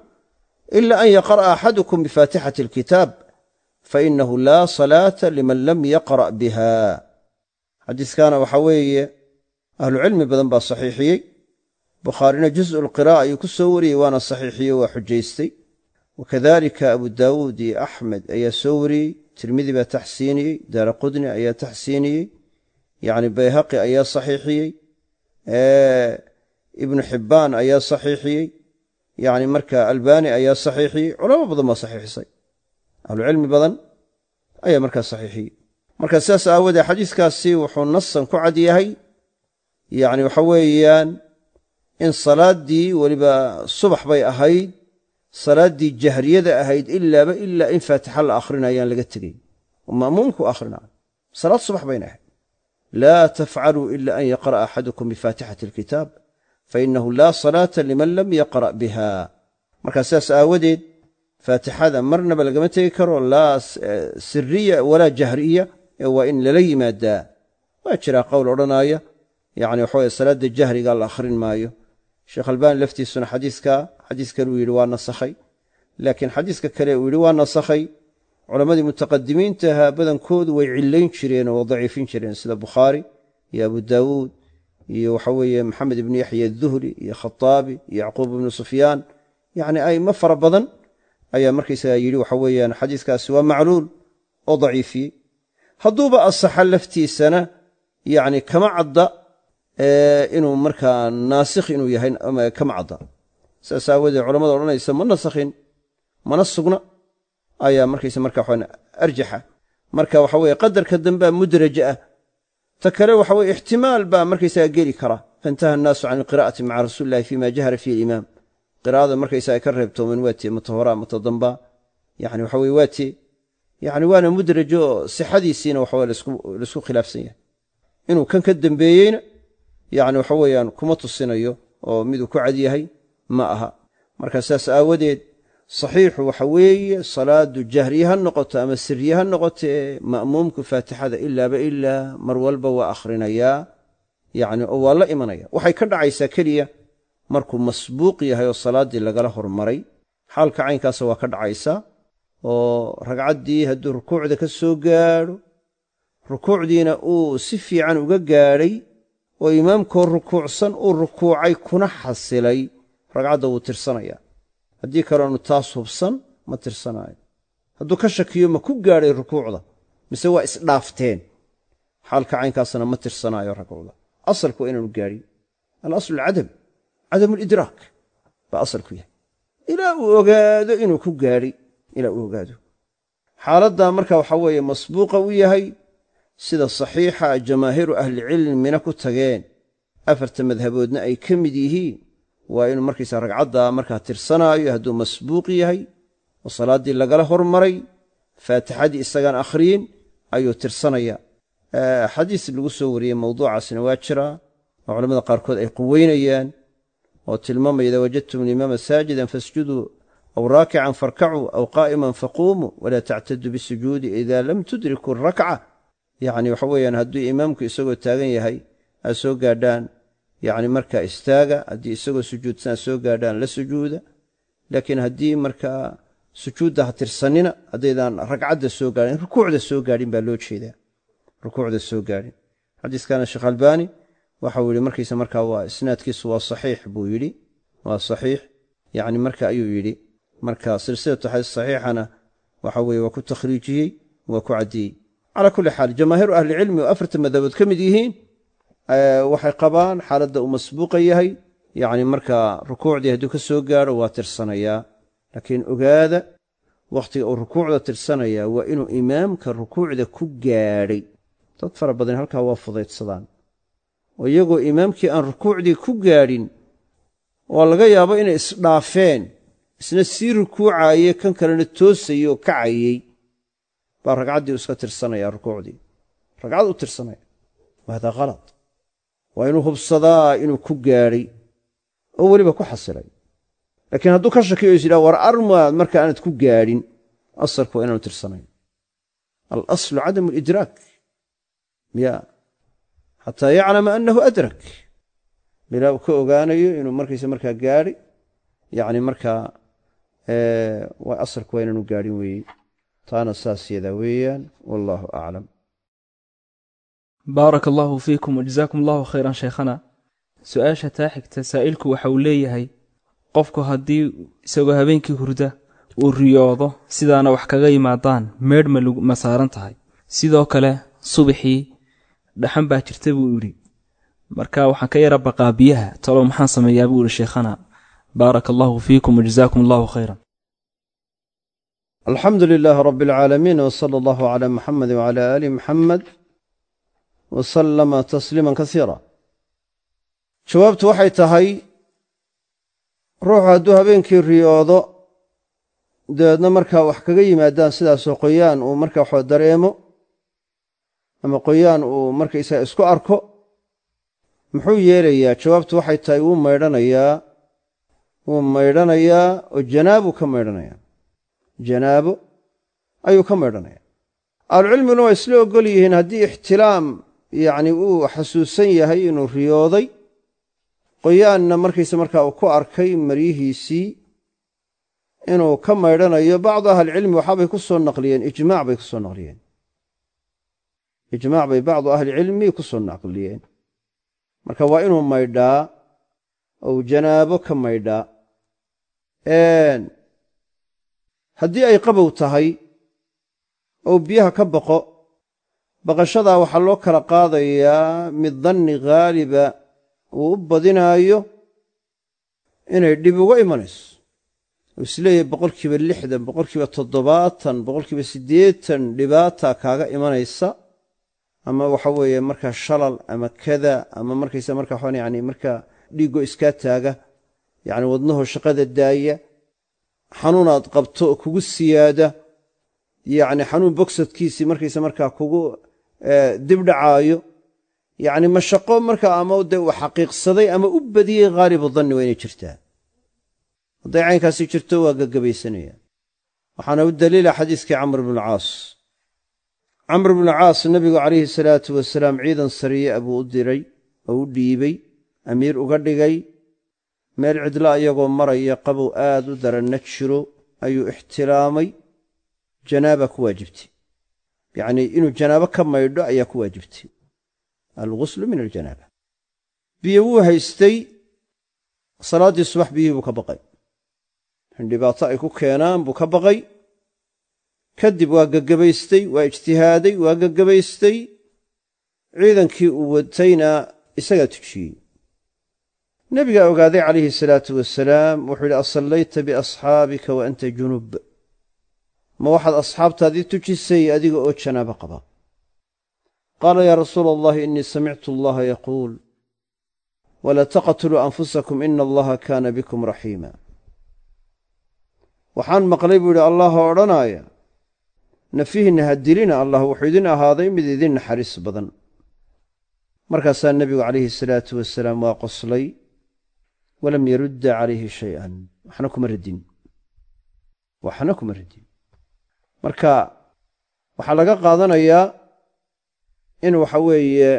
ila an yaqra'a axadukum bifaatixati alkitaab, fainahu laa salaata liman lam yaqra' biha. Xadiiskaana waxaa weeye ahlucilmi badan baa saxiixiyey. Bukhaarina juz'u lqiraa'a ayuu ku soo wariyey, waana saxiixiyey, waa xujaystay. Wakadalika Abu Daawuud iyo Axmed ayaa soo wariyey, Tirmidi baa taxsiiniyey, Daara Qudni ayaa taxsiiniyey, yacni Bayhaqi ayaa saxiixiyey, Ibnu Xibbaan ayaa saxiixiyey, yacni marka Albani ayaa saxiixiyey. Culamo badan baa saxiixisay, ahlucilmi badan ayaa markaa saxiixiyey. Marka sidaas aawoodee xadiiskaasi wuxuu nasan ku cad yahay, yacni waxa weeyaan, in salaaddii, weliba subax bay ahayd, salaaddii jahriyada ahayd, ilaaba ilaa in faatixa la akhrinayaan laga tegey oo ma'muumku akhrinayo. Salaad subax bayna ahayd. Laa tafcaluu ila an yaqra'a axadukum bifaatixati alkitaab, fainahu laa salaata liman lam yaqra' biha. Marka sidaas aawadeed faatixada marnaba lagama tegi karo, laa siriya walaa jahriya, ee waa in lala yimaadaa. Waa jiraa qowl odhanaaya, yacni waxa weye salaadda jahriga la akhrin maayo. Sheekh Albaani laftiisuna xadiiska xadiis kale uu yidhi waa nasakhay, laakiin xadiiska kale uu yidhi waa nasakhay culammadii mutaqadimiintaha badankoodu way cillayn jireen oo daciifin jireen, sida Bukhaari iyo Abu Daawuud iyo waxa weeye Maxamed ibnu Yaxya aduhli iyo Khataabi iyo Yacquub ibnu Sufyaan, yacni aimo fara badan ayaa markaysaga yidhi waxa weeyaan xadiiskaasi waa macluul oo daciifiyey. Hadduuba asaxa laftiisana yacni kama cadda inuu markaa naasikh inuu yahay, kama cadda. Saas aawadeed culamada odhanaysa ma nasakhin mana sugna ayaa markaysa marka waxaan arjaxa. Marka waxa weye qadarka dambea mudraj ah, ta kale waxa weye ixtimaal baa markaysaga geli kara. Faintaha annaasu can alqira'ati maca rasuuli illahi fima jahara fiihi alimaam, qiraa'ada markaysa ay ka reebtoomeen waatee mata horaa mata dambaa, yani waxa weye waatee, yani waana mudraj oo sixadiisiina waxawe laisku khilaafsan yahay. Inuu kan ka dembeeyeyna yani waxa weeyaan kuma tusinayo oo miduu ku cad yahay ma aha. Marka saas aawadeed saxiixu waxa weeye salaadu jahriye ha noqoto ama siriye ha noqotee, ma'muumku faatixada ilaaba ilaa mar walba waa akhrinayaa, yani oo waa la imanaya. Waxay ka dhacaysaa keliya markuu masbuuq yahay oo salaaddii lagala hormaray, xaalka caynkaasa waa ka dhacaysaa. Oo ragcaddii hadduu rukuucda ka soo gaadho, rukuucdiina uu si fiican uga gaadhay oo imaamkoo rukuucsan uu rukuucay kuna xasilay, ragcadda wuu tirsanayaa. Haddii kaleonu taas hubsan ma tirsanaayo. Hadduu ka shakiyo ma ku gaadhay rukuucda mise waa isdhaafteen, xaalka caynkaasna ma tirsanaayo ragcuda. Asalku waa inaanu gaadhin, alaslu alcadam, cadamu lidraak baa asalku yahay, ilaa uu ogaado inuu ku gaadhay, ilaa uu ogaado. Xaaladdaa marka waxaa weeye masbuuqa u yahay sida saxiixa jamaahiiru ahlicilmina ku tageen, afarta madhaboodna ay ka mid yihiin, waa inuu markaysa ragcaddaa markaa tirsanaayo hadduu masbuuq yahay oo salaaddii lagala hormaray, faatixadii isagaan akhriyin ayuu tirsanaya. Xadiis lagu soo wariyey mawduucaasina waa jiraa oo culamada qaarkood ay quweynayaan oo tilmaamaya idaa wajadtum alimaama saajidan fasjuduu aw raakican farkacuu aw qaa'iman faquumuu walaa tactaduu bisujuudi idaa lam tudrikuu rakca. Yacni waxa weeyaan hadduu imaamku isagoo taagan yahay aad soo gaadhaan, yacni markaa istaaga, haddii isagoo sujuudsan aad soo gaadhaan la sujuuda, laakiin haddii markaa sujuudda ha tirsanina haddaydaan ragcadda soo gaadhin, rukuucda soo gaadhin baa loo jeedaa, rukuucda soo gaadhin. Xadiiskana Sheekh Albaani waxau yidhi markiisa markaa waa isnaadkiisu waa saxiix buu yidhi, waa saxiix yacni marka ayuu yidhi. Marka silsilatu xadiis saxiixana waxa weeye waa ku takhriijiyey, waa ku caddeeyey. Calaa kulli xaal jamaahiiru ahlicilmi oo afarta madhabood ka mid yihiin waxay qabaan xaaladda uu masbuuqa yahay, yacni markaa rukuucdii hadduu ka soo gaadho waa tirsanayaa. Laakiin ogaada wakhtiga uu rukuucda tirsanayaa waa inuu imaamka rukuucda ku gaadhay. Dad fara badan halkaa waa fudaydsadaan oo iyagoo imaamkii aan rukuucdii ku gaadhin oo laga yaabo inay isdhaafeen, isna sii rukuucaaye kan kalena toosayey oo kacayey, baa ragcaddii u iska tirsanaya, rukuucdii ragcad u tirsanaya. Wa hadaa khalad. Waa inuu hubsadaa inuu ku gaadhay oo weliba ku xasilay. Laakiin hadduu ka shakiyo is yidhaha war armaad marka aanad ku gaadhin, asalku waa inaanu tirsanayn. Alaslu cadamu alidraak ya xataa yaclama annahu adrak, ilaa uu ka ogaanayo inuu markaysa markaa gaadhay, yacni markaa asalku waa inaanu gaadhin weeye. Taana saas yadaa weeyaan, wallaahu aclam.
Baaraka allahu fiikum wajazaakum allahu khayran shaykhana. Su-aasha taa xigta saa'ilku waxa uu leeyahay, qofku haddii isagoo habeenkii hurda uu riyoodo sidaana wax kaga yimaadaan, meedh ma saaran tahay? Sidoo kale subaxii dhaxan baa jirta buu yidhi, marka waxaan ka yara baqaa biyaha, talow maxaan sameeyaa buu yidhi sheikhana. Baaraka allahu fiikum wajazaakum allahu khayran.
Alxamdu lilaahi rabbi alcaalamiin, wsala allahu calaa muxamedi wcala aali muxamed wasalama tasliiman kasiira. Jawaabtu waxay tahay, ruuxu hadduu habeenkii riyoodo dabeedna markaa wax kaga yimaadaan sidaasoo qoyaan uu markaa wax dareemo ama qoyaan uu markaysaga isku arko, muxuu yeelayaa? Jawaabtu waxay tahay wuu maydhanayaa, wuu maydhanayaa oo janaabuu ka maydhanayaa, janaabo ayuu ka maydhanaya. Ahlucilmiguna waa isla ogol yihiin haddii ixtilaam yacni uu xasuusan yahay inuu riyooday, Qoyaanna markayse markaa uu ku arkay maryihiisii inuu ka maydhanayo. Bacdu ahlicilmi waxaabay ku soo naqliyeen ijmaac bay ku soo naqliyeen, ijmaac bay bacdu ahlicilmi ku soo naqliyeen. Marka waa inuu maydhaa ou janaabo ka maydhaa. Haddii ay qabow tahay ou biyaha ka baqo, baqashadaa waxaa loo kala qaadayaa mid danni ghaaliba uu u badinaayo inay dhib uga imanayso, uu isleeyahay 60%, 70%, 80% dhibaata kaaga imanaysa, ama waxa weeye markaa shalal ama kada, ama markaysa marka waxaan yani markaa dhiiggo iskaa taaga, yacni wadnahoo shaqada daaya, xanuunaad qabto oo kugu siyaada, yacni xanuun bogsadkiisii markaysa markaa kugu dibdhacaayo, yacni mashaqo markaa ama dee uu xaqiiqsaday ama u badiyey ghaalibu danni waa inay jirtaa. Hadday caynkaasi jirto waa gagabaysanaya. Waxaana u daliila xadiiskii Camr bnualcaas. Camr bnualcaas nebigu calayhi salaatu wasalaam ciidan sariye buu u diray oo u dhiibey, amiir uga dhigay. Meel cidla iyagoo maraya qabow aad u daranna jiro ayuu ixtilaamay, janaaba ku waajibtay, yacnii inuu janaabo ka maydho ayaa ku waajibtay, alghuslu min aljanaaba. Biyo wuu haystay, salaaddii subax biyihii buu ka baqay, in dhibaato ay ku keenaan buu ka baqay. Kadib waa gagabaystay, waa ijtihaaday, waa gagabaystay. Ciidankii uu watayna isagaa tujiyey. Nebigaa ogaaday calayhi salaatu wasalaam, wuxuu yidhi: asallayta biasxaabika wa anta junub, ma waxaad asxaabtaadii tujisay adiga oo janaabo qaba? Qaala: yaa rasuula allahi, innii samictu allaha yaquul: walaa taqtuluu anfusakum ina allaha kaana bikum raxiima. Waxaan maqlay buu yidhi allahoo odhanaaya: nafihinna ha dilina, allah wuxuu idin ahaaday mid idin naxariis badan. Markaasaa nebigu calayhi salaatu wasalaam waa qoslay, walam yarudda calayhi shay-an, waxna kuma radin, waxna kuma radin. Marka waxaa laga qaadanayaa in waxa weeye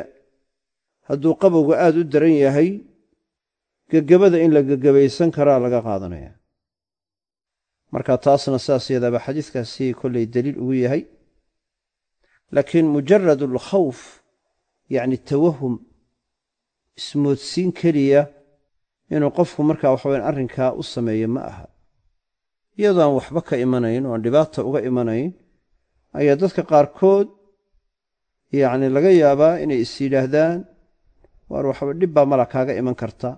hadduu qabowgu aad u daran yahay gegabada in la gegabaysan karaa laga qaadanaya. Marka taasna saas yadaaba xadiiskaasi kollay daliil ugu yahay. Laakiin mujarad alkhawf, yacni tawahum, ismoodsiin keliya inuu qofku markaa waxaweyan arrinkaa u sameeyo ma aha. Iyadoo aan waxba ka imanayn oo aan dhibaata uga imanayn ayaa dadka qaarkood yacni laga yaabaa inay is yidhaahdaan: waar waxba dhib baa mala kaaga iman karta.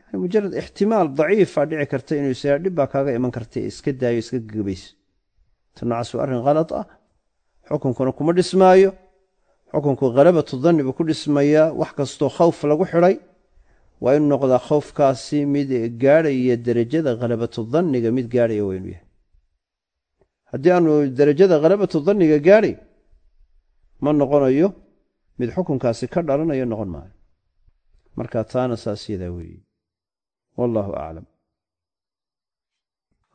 Yani mujarad ixtimaal daciifa dhici karta inuu is yidhahdo dhib baa kaaga iman karta ee iska daayo, iska gegabayso. Ta noocaas waa arrin khalad ah, xukunkuna kuma dhismaayo. Xukunku khalabatu danni buu ku dhismayaa. Wax kastoo khawf lagu xidhay waa inuu noqdaa khawfkaasi mid gaadhaya derajada khalabatu danniga, mid gaadhaya waa inuu yahay. Haddii aanu derajada khalabatu danniga gaadhay ma noqonayo mid xukunkaasi ka dhalanayo, noqon maayo. Marka taana saas yadaa weeye, wallahu aclam.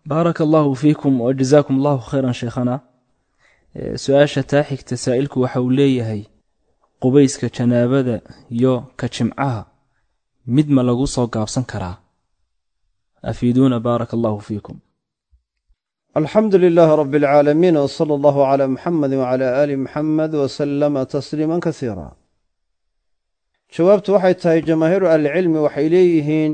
Baaraka allahu fiikum wa jazaakum allahu khayran sheekhana. Su-aasha taa xigta, saa'ilku waxa uu leeyahay: qubayska janaabada iyo ka jimcaha mid ma lagu soo gaabsan karaa? Afiiduuna, baaraka allahu fiikum.
Alxamdu lilaahi rabi alcaalamiin, wsala allahu calaa muxamedi wcala aali muxamed wasalama tasliima kasiira. Jawaabtu waxay tahay, jamaahiiru ahlicilmi waxay leeyihiin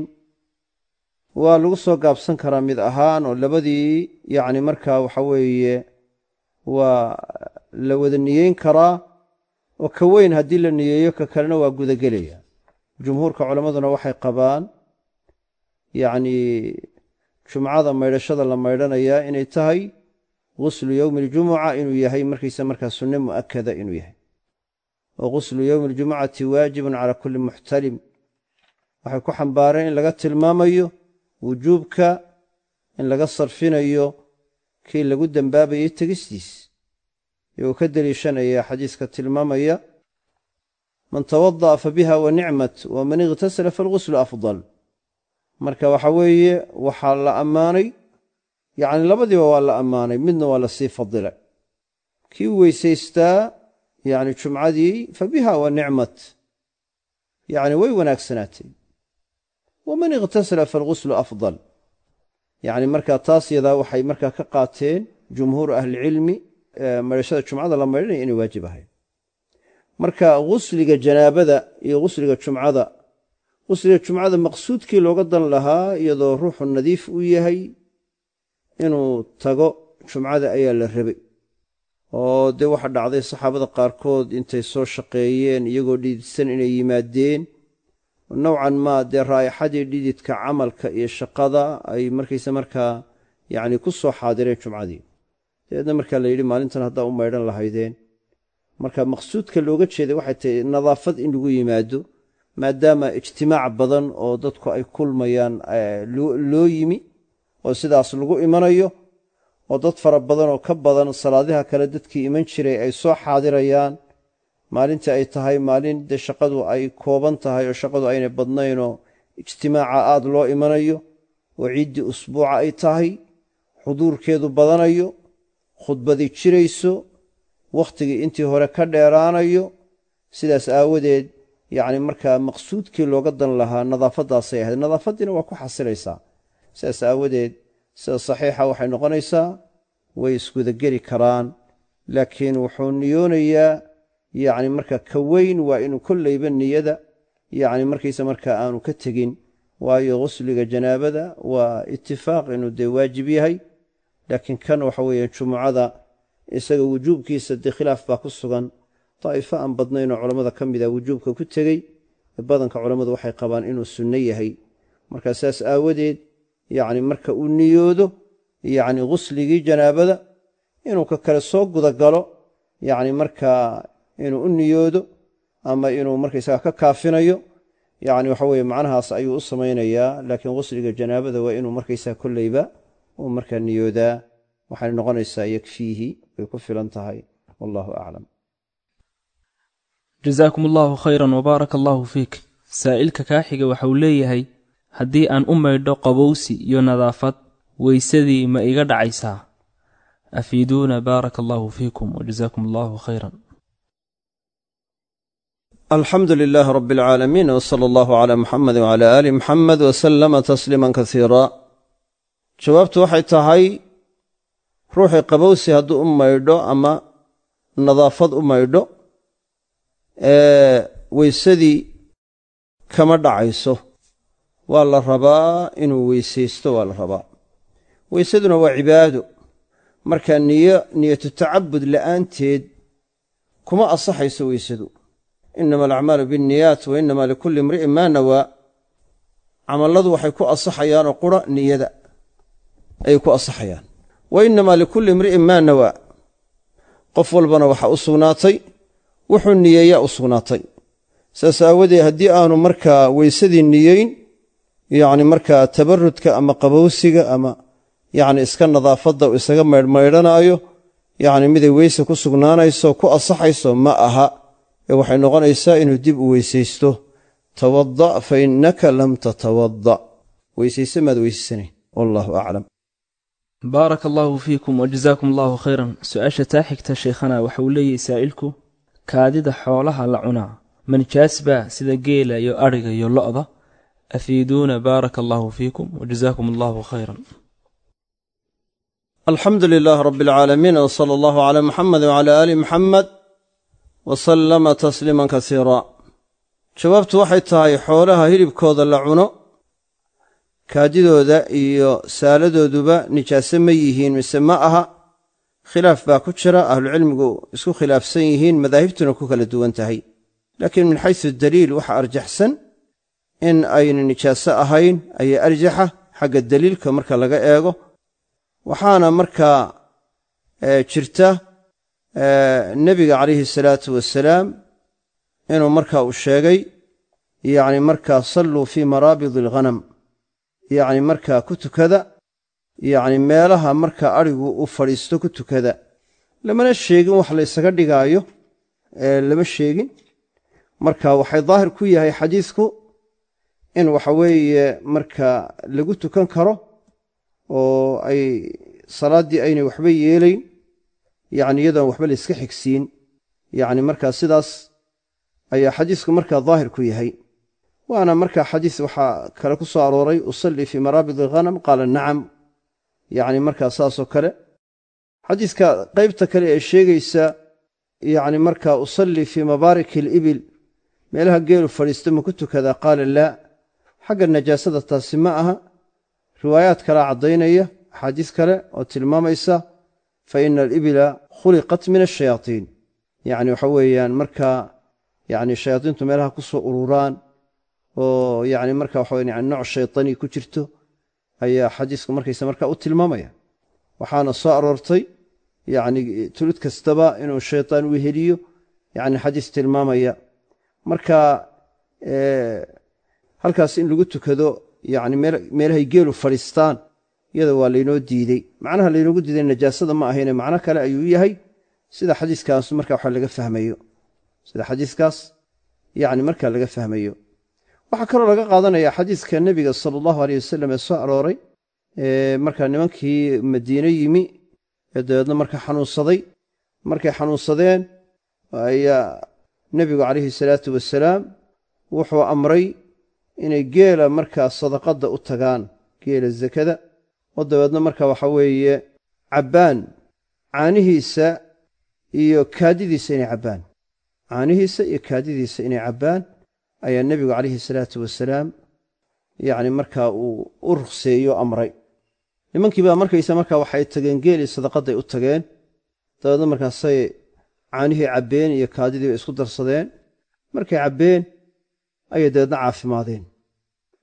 waa lagu soo gaabsan karaa mid ahaan, oo labadii yacni markaa waxa weeye waa la wada niyeyn karaa, oo ka weyn haddii la niyeeyo ka kalena waa gudagelaya. Jumhuurka culammaduna waxay qabaan yacni jumcada maydhashada la maydhanayaa inay tahay ghuslu yowmi aljumuca, inuu yahay markaysa markaa sunne mu'akada inuu yahay, oo ghuslu yowmi aljumucati waajibun calaa kulli muxtalim. Waxay ku xambaareen in laga tilmaamayo wujuubka in laga sarfinayo kii lagu dembaabayey tegistiis, iyagoo ka deliishanaya xadiiska tilmaamaya: man tawada'a fa biha wa nicmat, waman ightasala faalghuslu afdal. Marka waxa weeye waxaa la ammaanay, yacni labadiiba waa la ammaanay, midna waa lasii fadilay. Kii weysaystaa yacni jumcadii fa biha wa nicmat, yacni way wanaagsanaatay. Waman ikhtasala faalghuslu afdal. Yacni markaa taas yadaa waxay markaa ka qaateen jumhuuru ahlicilmi maydhashada jumcada la maydhanaya inay waajib ahayd. Marka ghusliga janaabada iyo ghusliga jumcada, ghusliga jumcada maqsuudkii looga dan lahaa iyadoo ruuxu nadiif u yahay inuu tago jumcada ayaa la rabay. Oo dee waxa dhacday saxaabada qaarkood intay soo shaqeeyeen iyagoo dhididsan inay yimaadeen, nowcan maa dee raa'ixadii dhididka camalka iyo shaqada ay markaysa markaa yacni ku soo xaadireen jumcadii. Dabeedna markaa la yidhi maalintan haddaa u maydhan lahaydeen. Marka maqsuudka looga jeeday waxay tahay nadaafad in lagu yimaado, maadaama ijtimaac badan oo dadku ay kulmayaan loo yimi oo sidaas lagu imanayo, oo dad fara badan oo ka badan salaadaha kale dadkii iman jiray ay soo xaadirayaan, maalintii ay tahay maalin dee shaqadu ay kooban tahay oo shaqadu aynay badnaynoo ijtimaaca aad loo imanayo, oo ciiddii usbuuca ay tahay, xuduurkeedu badanayo, khudbadii jirayso, wakhtigii intii hore ka dheeraanayo. Sidaas aawadeed yacni markaa maqsuudkii looga dan lahaa nadaafaddaasay ahayd, nadaafaddiina waa ku xasilaysaa. Sidaas aawadeed sida saxiixa waxay noqonaysaa way isgudageli karaan, laakiin wuxuu niyoonayaa yacni marka ka weyn waa inuu kolleyba niyada yacni markaysa markaa aanu ka tegin, waayo ghusliga janaabada waa itifaaq inuu dee waajib yahay, laakiin kan waxa weeye jumucada isaga wujuubkiisa dee khilaaf baa ku sugan. Daa'ifo aan badnaynoo culammada ka mida wujuubka ku tegey, badanka culammadu waxay qabaan inuu sunno yahay. Marka saas aawadeed yacni marka uu niyoodo yacni ghusligii janaabada inuu ka kale soo gudagalo, yacni markaa inuu u niyoodo ama inuu markaysaga ka kaafinayo, yacni waxa weye macnahaas ayuu u samaynayaa. Laakiin ghusliga janaabada waa inuu markaysaga kolleyba uu markaa niyoodaa, waxayna noqonaysaa yakfiihi, way ku filan tahay. Wallahu aclam.
Jasaakum allahu khayran wabaaraka allahu fiik. Saa'ilka kaa xiga waxa uu leeyahay, haddii aan u maydho qabowsi iyo nadaafad, weysadii ma iga dhacaysaa? Afiiduuna baaraka allahu fiikum wajasaakum allahu khayran.
Alxamdu lilaahi rabbi alcaalamiin, wsala allahu calaa muxamedi wcala aali muxamed wasalama tasliiman kasiira. Jawaabtu waxay tahay ruuxii qabowsi hadduu u maydho ama nadaafad u maydho, weysadii kama dhacayso. Waa la rabaa inuu weysaysto, waa la rabaa. Weysaduna waa cibaado, marka niyo niyatu tacabud la'aanteed kuma asaxayso weysadu. Inama alacmaalu binniyaat wa inama likulli imri'in maa nawaa. Camalladu waxay ku asaxayaanoo qura niyada ayay ku asaxayaan. Wa inamaa likulli imri'in maa nawaa, qof walbana waxaa u sugnaatay wuxuu niyeeyaa u sugnaatay. Saas aawadeed haddii aanu markaa weysadii niyeyn, yacni markaa tabarudka ama qabowsiga ama yacni iska nadaafadda uu isaga maydhmaydhanaayo, yacni miday weyse ku sugnaanayso ku asaxayso ma aha, ee waxay noqonaysaa inuu dib u weysaysto. Tawada' fa innaka lam tatawada', weysayse maad weysaysanayn. Wallahu aclam.
Baaraka allahu fiikum wajasaakum allahu khayran. Su-aasha taa xigta sheikhana waxa uu leeyahay saa'ilku, kaadida xoolaha la cunaa ma nijaas baa sida geela iyo adhiga iyo lo'da? Afiiduuna baaraka allahu fiikum wajasaakum allahu khayran.
Alxamdu lilaahi rabbi alcaalamiin, wsala allahu calaa muxamed wcala aali muxamed wasalama tasliiman kasiira. Jawaabtu waxay tahay xoolaha hilibkooda la cuno kaadidooda iyo saaladooduba nijaase ma yihiin mise ma aha? Khilaaf baa ku jira, ahlucilmigu isku khilaafsan yihiin, madaahibtuna ku kala duwan tahay. Laakiin min xaysu daliil waxa arjaxsan in ayna nijaaso ahayn ayaa arjaxa xagga daliilka marka laga eego. Waxaana markaa jirta nebiga calayhi salaatu wasalaam inuu markaa uu sheegay, yacni markaa salluu fii maraabidi alghanam, yacni markaa ku tukada, yacni meelaha markaa adhigu u fadhiisto ku tukada. Lamana sheegin wax la ysaga dhigaayo, lama sheegin. Marka waxay daahir ku yahay xadiisku in waxa weeye marka lagu tukan karo oo ay salaaddii aynay waxba yeelayn, yacni iyadoon waxba la iska xigsiin. Yacni markaa sidaas ayaa xadiisku markaa daahir ku yahay. Waana markaa xadiis waxaa kale ku soo arooray usallii fii maraabid alghanam, qaala nacam, yacni markaa saasoo kale. Xadiiska qaybta kale ee sheegaysa yacni markaa usallii fii mabaariki alibil, meelaha geelu fadhiisto ma ku tukadaa, qaala laa. Xagga najaasada taasi ma aha, riwaayaad kalea caddaynaya, axaadiis kale oo tilmaamaysa fa ina alibila khuliqat min ashayaatiin, yacni waxa weeyaan markaa yacni shayaadiintu meelaha ku soo ururaan oo yacni marka waxa weyan yani nooc shaytani ku jirto ayaa xadiisku markaysa markaa u tilmaamaya. Waxaana soo aroortay yacni tulid kastaba inuu shaytaan weheliyo, yacni xadiis tilmaamaya. Marka halkaas in lagu tukado yacni meelahay geelu fadhiistaan iyada waa laynoo diidey. Macnaha laynoogu diiday najaasada ma ahayne macno kale ayuu yahay, sida xadiiskaas marka waxa laga fahmayo, sida xadiiskaas yacni marka laga fahmayo. Waxaa kaloo laga qaadanaya xadiiska nebiga sala allahu aleyh wasalam ee soo arooray markaa nimankii Madiine yimi ee dabeedna marka xanuunsaday. Markay xanuunsadeen ayaa nebigu calayhi salaatu wasalaam wuxuu amray inay geela markaa sadaqadda u tagaan, geela zakada, oo dabeedna marka waxa weeye cabbaan caanihiisa iyo kaadidiisa inay cabbaan, caanihiisa iyo kaadidiisa inay cabbaan ayaa nebigu calayhi salaatu wasalaam yacni markaa uu u rukhseeyo amray. Nimankii baa markaysa markaa waxay tageen geelii sadaqadday u tageen, dabeedna markaasay caanihii cabbeen iyo kaadidii bay isku darsadeen. Markay cabbeen ayay dabeedna caafimaadeen.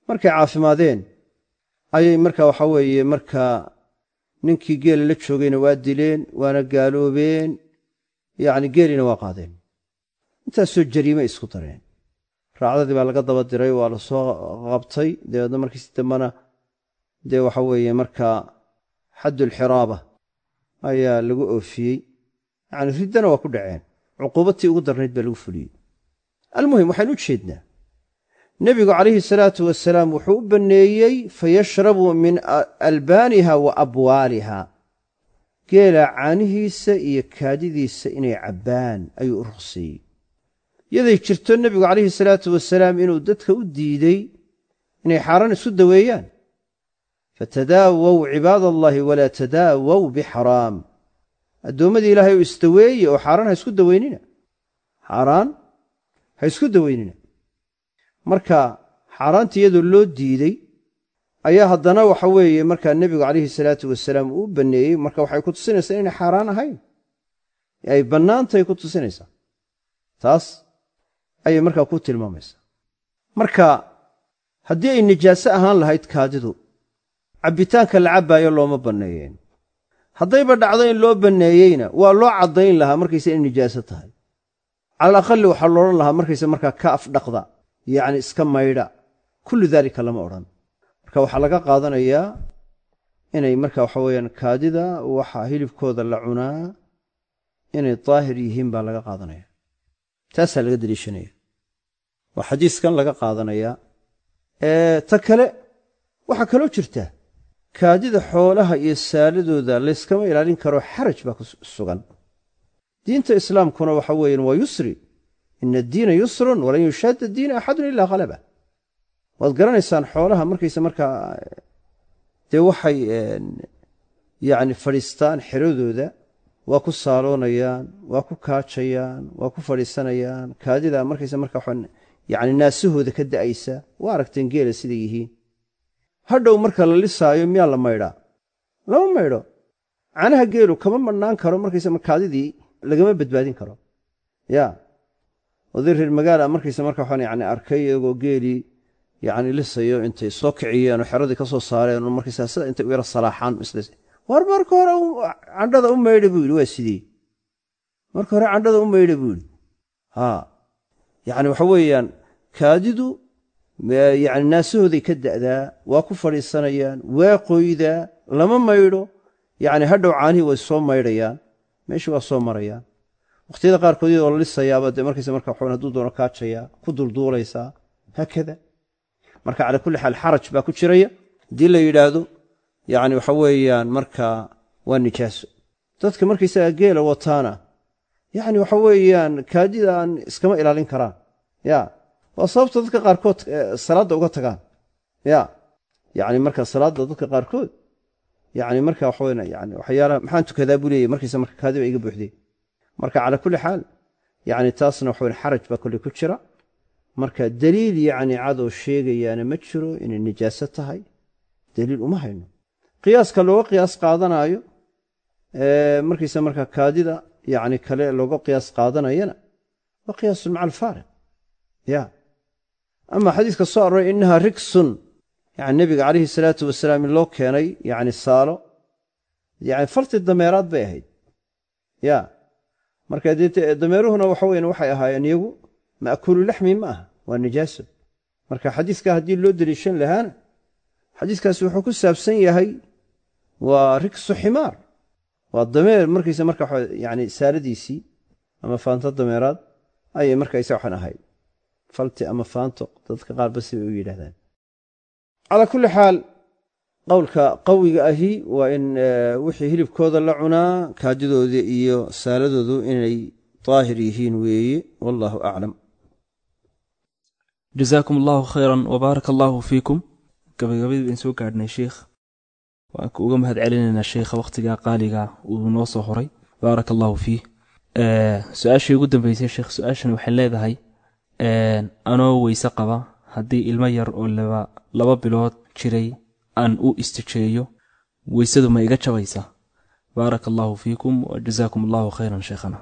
Markay caafimaadeen ayay marka waxa weeye markaa ninkii geela la joogayna waa dileen, waana gaaloobeen, yacni geelina waa qaadeen. Intaasoo jariime isku dareen. Raacdadii baa laga daba diray, waa la soo qabtay. Dabeedna markiisi dambena dee waxa weeye markaa xaddulxiraaba ayaa lagu oofiyey, yacni riddana waa ku dhaceen, cuquubatii ugu darnayd baa lagu fuliyey. Almuhim waxaynu u jeednaa nebigu calayhi salaatu wasalaam wuxuu u banneeyey fayashrabu min albaaniha wa abwaaliha, geela caanihiisa iyo kaadidiisa inay cabbaan ayuu u ruqseeyey. Yaday jirto nebigu calayhi salaatu wasalaam inuu dadka u diidey inay xaaraan isu daweeyaan, fatadaawow cibaad allaahi walaa tadaawow bixaraam, addoommadii ilaahay oo isdaweeye oo xaaraan ha isku daweynina, xaaraan ha isku daweynina. Marka xaaraantii iyadoo loo diidey ayaa haddana waxa weeye markaa nebigu calayhi salaatu wasalaam uu u banneeyey. Marka waxay ku tusinaysaa inay xaaraan ahayn, ay bannaantahay ku tusinaysaa, taas ayay markaa ku tilmaamaysaa. Marka haddii ay nijaaso ahaan lahayd kaadidu, cabbitaanka la cabbaayo looma banneeyeen. Haddayba dhacdo in loo banneeyeyna waa loo caddayn lahaa markaysa inay nijaaso tahay. Cala alaqali waxaa loodhan lahaa markaysa markaa ka afdhaqda, yacni iska maydha, kullu daalika lama odhan. Marka waxaa laga qaadanayaa inay marka waxa weeyaan kaadida waxa hilibkooda la cunaa inay daahir yihiin baa laga qaadanaya, taasaa laga deliishanaya, waa xadiiskan laga qaadanayaa. Ta kale waxaa kaloo jirta kaadida xoolaha iyo saaladooda layskama ilaalin karo, xaraj baa ku sugan. Diinta islaamkuna waxa weeyaan waa yusri, ina addiina yusrun walan yushaadda diina axadun ilaa halaba. Waad garanaysaan xoolaha markaysa markaa dee waxay yacni fadhiistaan xeradooda, waa ku saaloonayaan, waa ku kaajayaan, waa ku fadhiisanayaan, kaadida markaysa markaa waxaa yacni naasahooda ka da'aysa. Waa aragteen geela siday yihiin. Hadhow marka la lisaayo miyaa la maydhaa? Lama maydho. Caanaha geelu kama madhnaan karo markaysa kaadidii lagama badbaadin karo. Ya oday reer magaala markaysa marka waxaan yacni arkay iyagoo geelii yacni lisayo, intay soo kiciyeen oo xeradii ka soo saareen oo markaysaa sida intay u yara salaaxaan islis, war marka hore candhada u maydha buu yidhi. Waa sidii marka hore candhada u maydha buu yidhi. Haa, yacni waxa weeyaan kaadidu yacni naasahooday ka da'daa, waa ku fadhiisanayaan, waa qoydaa, lama maydho. Yacni hadhow caanihii way soo maydhayaan, meeshii waa soo marayaan. Waqhtiyada qaarkood iyadoo la lisayaaba dee markaysa marka waxaan hadduu doono kaajayaa, ku dulduulaysaa, haakada. Marka calaa kulli xaal xaraj baa ku jiraya haddii la yidhaahdo yacni waxa weeyaan markaa waa nijaaso. Dadka markaysaga geela wataana yacni waxa weeyaan kaadida aan iskama ilaalin karaan, ya Waa sababta dadka qaarkood salaadda uga tagaan. Ya yani marka salaadda dadka qaarkood yani marka waxa weyn yani waxyaalaha maxaan tukadaa buu leeyahy markiisa marka kaadi ba iga buuxday. Marka calaa kulli xaal yani taasna waxa weyn xaraj baa kolley ku jira. Marka daliil yacni cadoo sheegayaana ma jiro inay nijaaso tahay, daliil uma hayno. Qiyaaska looga qiyaas qaadanaayo markiisa marka kaadida yani kale looga qiyaas qaadanayana waa qiyaasun maca alfaariq. Ya ama xadiiska soo aroray innaha riksun, yani nebiga calayhi salaatu wasalaam in loo keenay yani saalo, yani farti dameeraad bay ahayd. Ya marka dee dameeruhuna waxa weyan waxay ahaayeen iyagu ma'kuulu laxmi ma aha, waa nijaaso. Marka xadiiska haddii loo deliishan lahaana xadiiskaasi wuxuu ku saabsan yahay waa riksu ximaar, waa dameer markiisa marka yani saaladiisii ama faanto dameeraad ayay markaysa waxaan ahayd falti ama faanto, dadka qaar basi bay u yidhahdaan. Calaa kulli xaal qowlka qawiga ahi waa in wixii hilibkooda la cunaa kaadidooda iyo saaladoodu inay daahir yihiin weeye, wallahu aclam.
Jazaakum allahu khayran wbaaraka allahu fiikum. Gabagabadii bayn soo gaadhnay sheikh, waan ku uga mahad celinaynaa sheikha wakhtigaa qaaliga uu noo soo horay, baaraka allahu fiih. Su-aashii ugu dambeysay sheekh, su-aashan waxay leedahay anoo weyse qaba haddii ilmo yar oo 2 bilood jiray aan u istijeeyo, weysadu ma iga jabaysaa? Baaraka allahu fiikum wajazaakum allahu khayran sheekhana.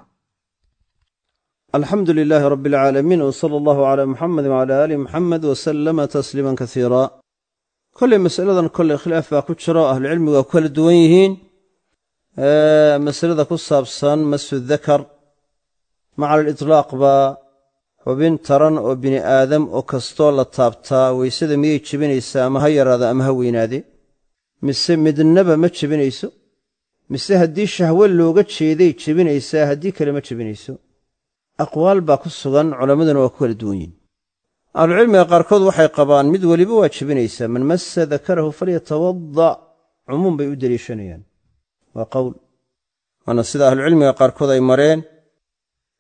Alxamdu lilaahi rabbi alcaalamiin, wsala allahu calaa muxamedi wcala aali muxamed wasalama tasliiman kasiira. Kolley masaladan kolley khilaaf baa ku jiro, ahlucilmigu waa ku kala duwan yihiin. Masalada ku saabsan masu dakar ma cala alitlaaq baa xubin taran oo bini aadam oo kastoo la taabtaa weysada miyay jebinaysaa, ama ha yaraada ama ha weynaade, mise midnaba ma jebinayso, mise haddii shahwo looga jeeday jebinaysaa, haddii kale ma jebinayso? Aqwaal baa ku sugan, culammaduna waa ku kala duwan yihin. Ahlucilmiga qaarkood waxay qabaan mid weliba waa jebinaysaa, man massa dakarahu falyatawada', cumuum bay u deliishanayaan, waa qowl, waana sida ahlucilmiga qaarkood ay mareen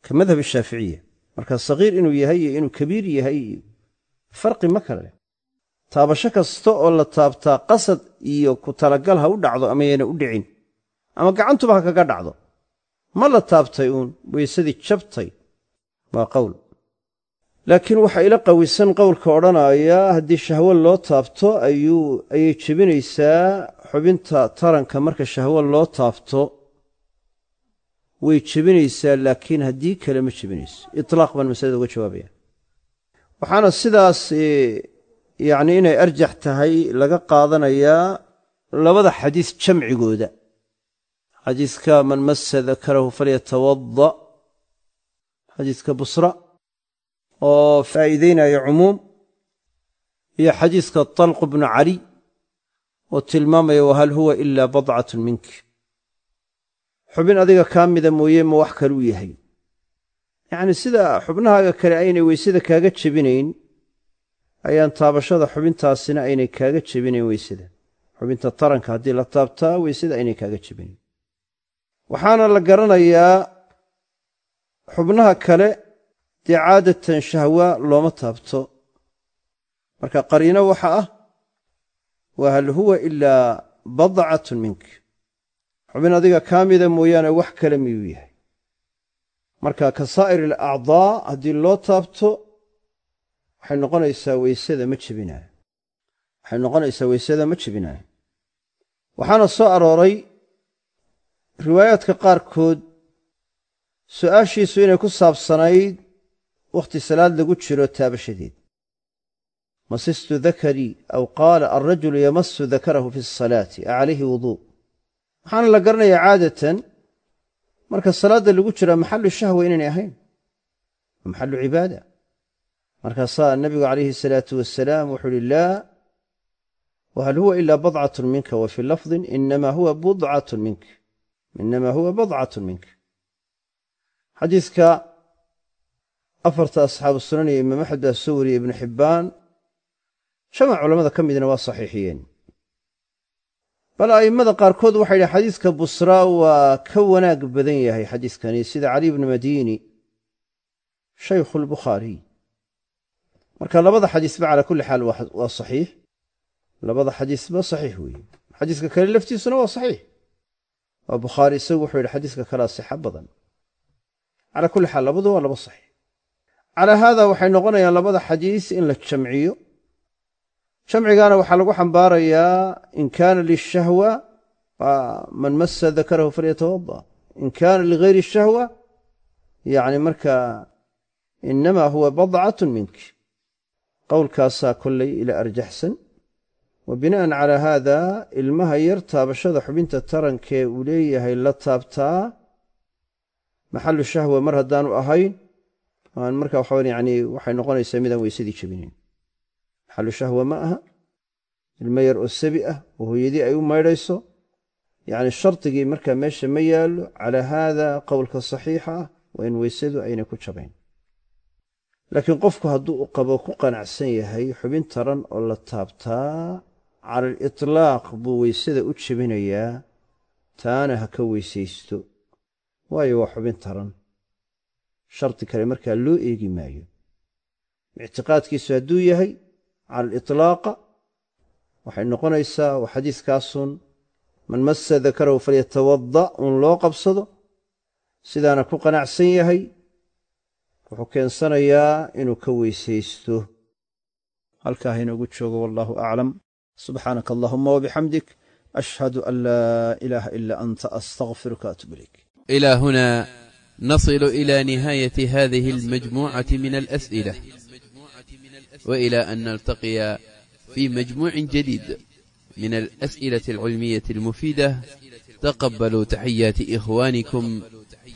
ka madhab shaaficiya. Marka sagiir inuu yahay iyo inuu kabiir yahay farqi ma kale leh. Taabasho kasta oo la taabtaa qasad iyo ku talagal ha u dhacdo ama yayna u dhicin, ama gacantuba ha kaga dhacdo, ma la taabtay uun weysadii jabtay, waa qowl. Laakiin waxaa ila qawisan qowlka odhanaya haddii shahwo loo taabto ayay jebinaysaa. Xubinta taranka marka shahwo loo taabto way jebinaysaa, laakiin haddii kale ma jebinayso. Itlaaq baan masalada uga jawaabaya. Waxaana sidaas yacni inay arjax tahay laga qaadanayaa labada xadiis jamcigooda. Xadiiska man massa dakarahu falyatawada', xadiiska Busra oo faa'iideynaya cumuum, iyo xadiiska Talq bnu Cali oo tilmaamaya wahal huwa ilaa badcatun mink, xubin adiga kaa mida mooye ma wax kaluu yahay. Yacni sida xubnahaaga kale aynay weysada kaaga jebinayn ayaan taabashada xubintaasina aynay kaaga jebinayn weysada. Xubinta taranka haddii la taabtaa weysada aynay kaaga jebinayn. Waxaana la garanayaa xubnaha kale dee caadatan shahwa looma taabto. Marka qariino waxa ah wa hal huwa ilaa badcatun mink, xubin adiga kaa mida mooyaane wax kale miyuu yahay. Marka ka saa'ir alacdaa haddii loo taabto waxay noqonaysaa weysada ma jebinaayo, waxay noqonaysaa weysada ma jebinaayo. Waxaana soo arooray riwaayaadka qaarkood su'aashiisu inay ku saabsanayd wakhti salaad lagu jiro taabashadeed. Masistu dakarii aw qaala alrajulu yamasu dakarahu fi asalaati acalayhi wuduu. Waxaana la garanayaa caadatan marka salaadda lagu jiraa maxallu shahwa inaynay ahayn, waa maxallu cibaada. Markaasaa nabigu calayhi salaatu wasalaam wuxuu uhi laa wahal huwa ilaa badcatun minka, wa fii lafdin inama huwa budcatun mink, inama huwa badcatun mink. Xadiiska afarta asxaabu sunan iyo imaam Axmed baa soo wariyey, Ibnu Xibbaan, jamac culamada ka midna waa saxiixiyeen. Bal a'immada qaarkood waxay yidhahen xadiiska Busra waa ka wanaag badan yahay xadiiskani, sida Cali ibnu Madiini shaykhu lbukhaariy. Marka labada xadiisba calaa kulli xaal waa saxiix, labada xadiisba saxiix weeye. Xadiiska kale laftiisuna waa saxiix. Waa Bukhaari isagu wuxuu yidhi xadiiska kalea sixa badan. Calaa kulli xaal labadu waa laba saxiix. Calaa haada waxay noqonayaan labada xadiis in la jamciyo. Jamcigaana waxaa lagu xambaarayaa in kaana lishahwa man massa dakarahu falyatawada, in kaana ligayri shahwa yani marka inamaa huwa badcatun mink. Qowlkaasaa kollay ila arjaxsan. Wa bina'an calaa haada ilmaha yar taabashada xubinta tarankee uu leeyahay la taabtaa maxalu shahwa mar haddaanu ahayn, aan marka waxa yani waxay noqonaysaa midaan weysadii jebinayn. Maxalu shahwa ma aha, ilmo yar oo sabi ah oo hooyadii ay u maydhayso, yacni shardigii markaa meesha ma yaallo. Calaa haada qowlka saxiixa ah waa in weysadu aynay ku jabayn. Laakiin qofku hadduu u qabo ku qanacsan yahay xubin taran oo la taabtaa cala alitlaaq buu weysada u jebinayaa, taana ha ka weysaysto, waayo waa xubin taran. Shardi kale markaa loo eegi maayo. Ictiqaadkiisu hadduu yahay cala alitlaaqa waxay noqonaysaa waa xadiiskaasun man massa dakarahu falyatawada' un loo qabsado, sidaana ku qanacsan yahay, wuxuu keensanayaa inuu ka weysaysto. Halkaa hainoogu joogo, wallahu aclam. Subxaanaka allahuma wabixamdik, ashhadu an laa ilaaha ilaa anta, astaqfiruka atuub ilayk.
إلى هنا نصل إلى نهاية هذه المجموعة من الأسئلة، وإلى أن نلتقي في مجموع جديد من الأسئلة العلمية المفيدة. تقبلوا تحيات إخوانكم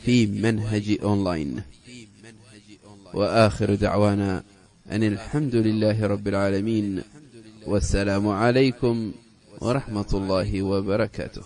في منهج أونلاين، وآخر دعوانا أن الحمد لله رب العالمين، والسلام عليكم ورحمة الله وبركاته.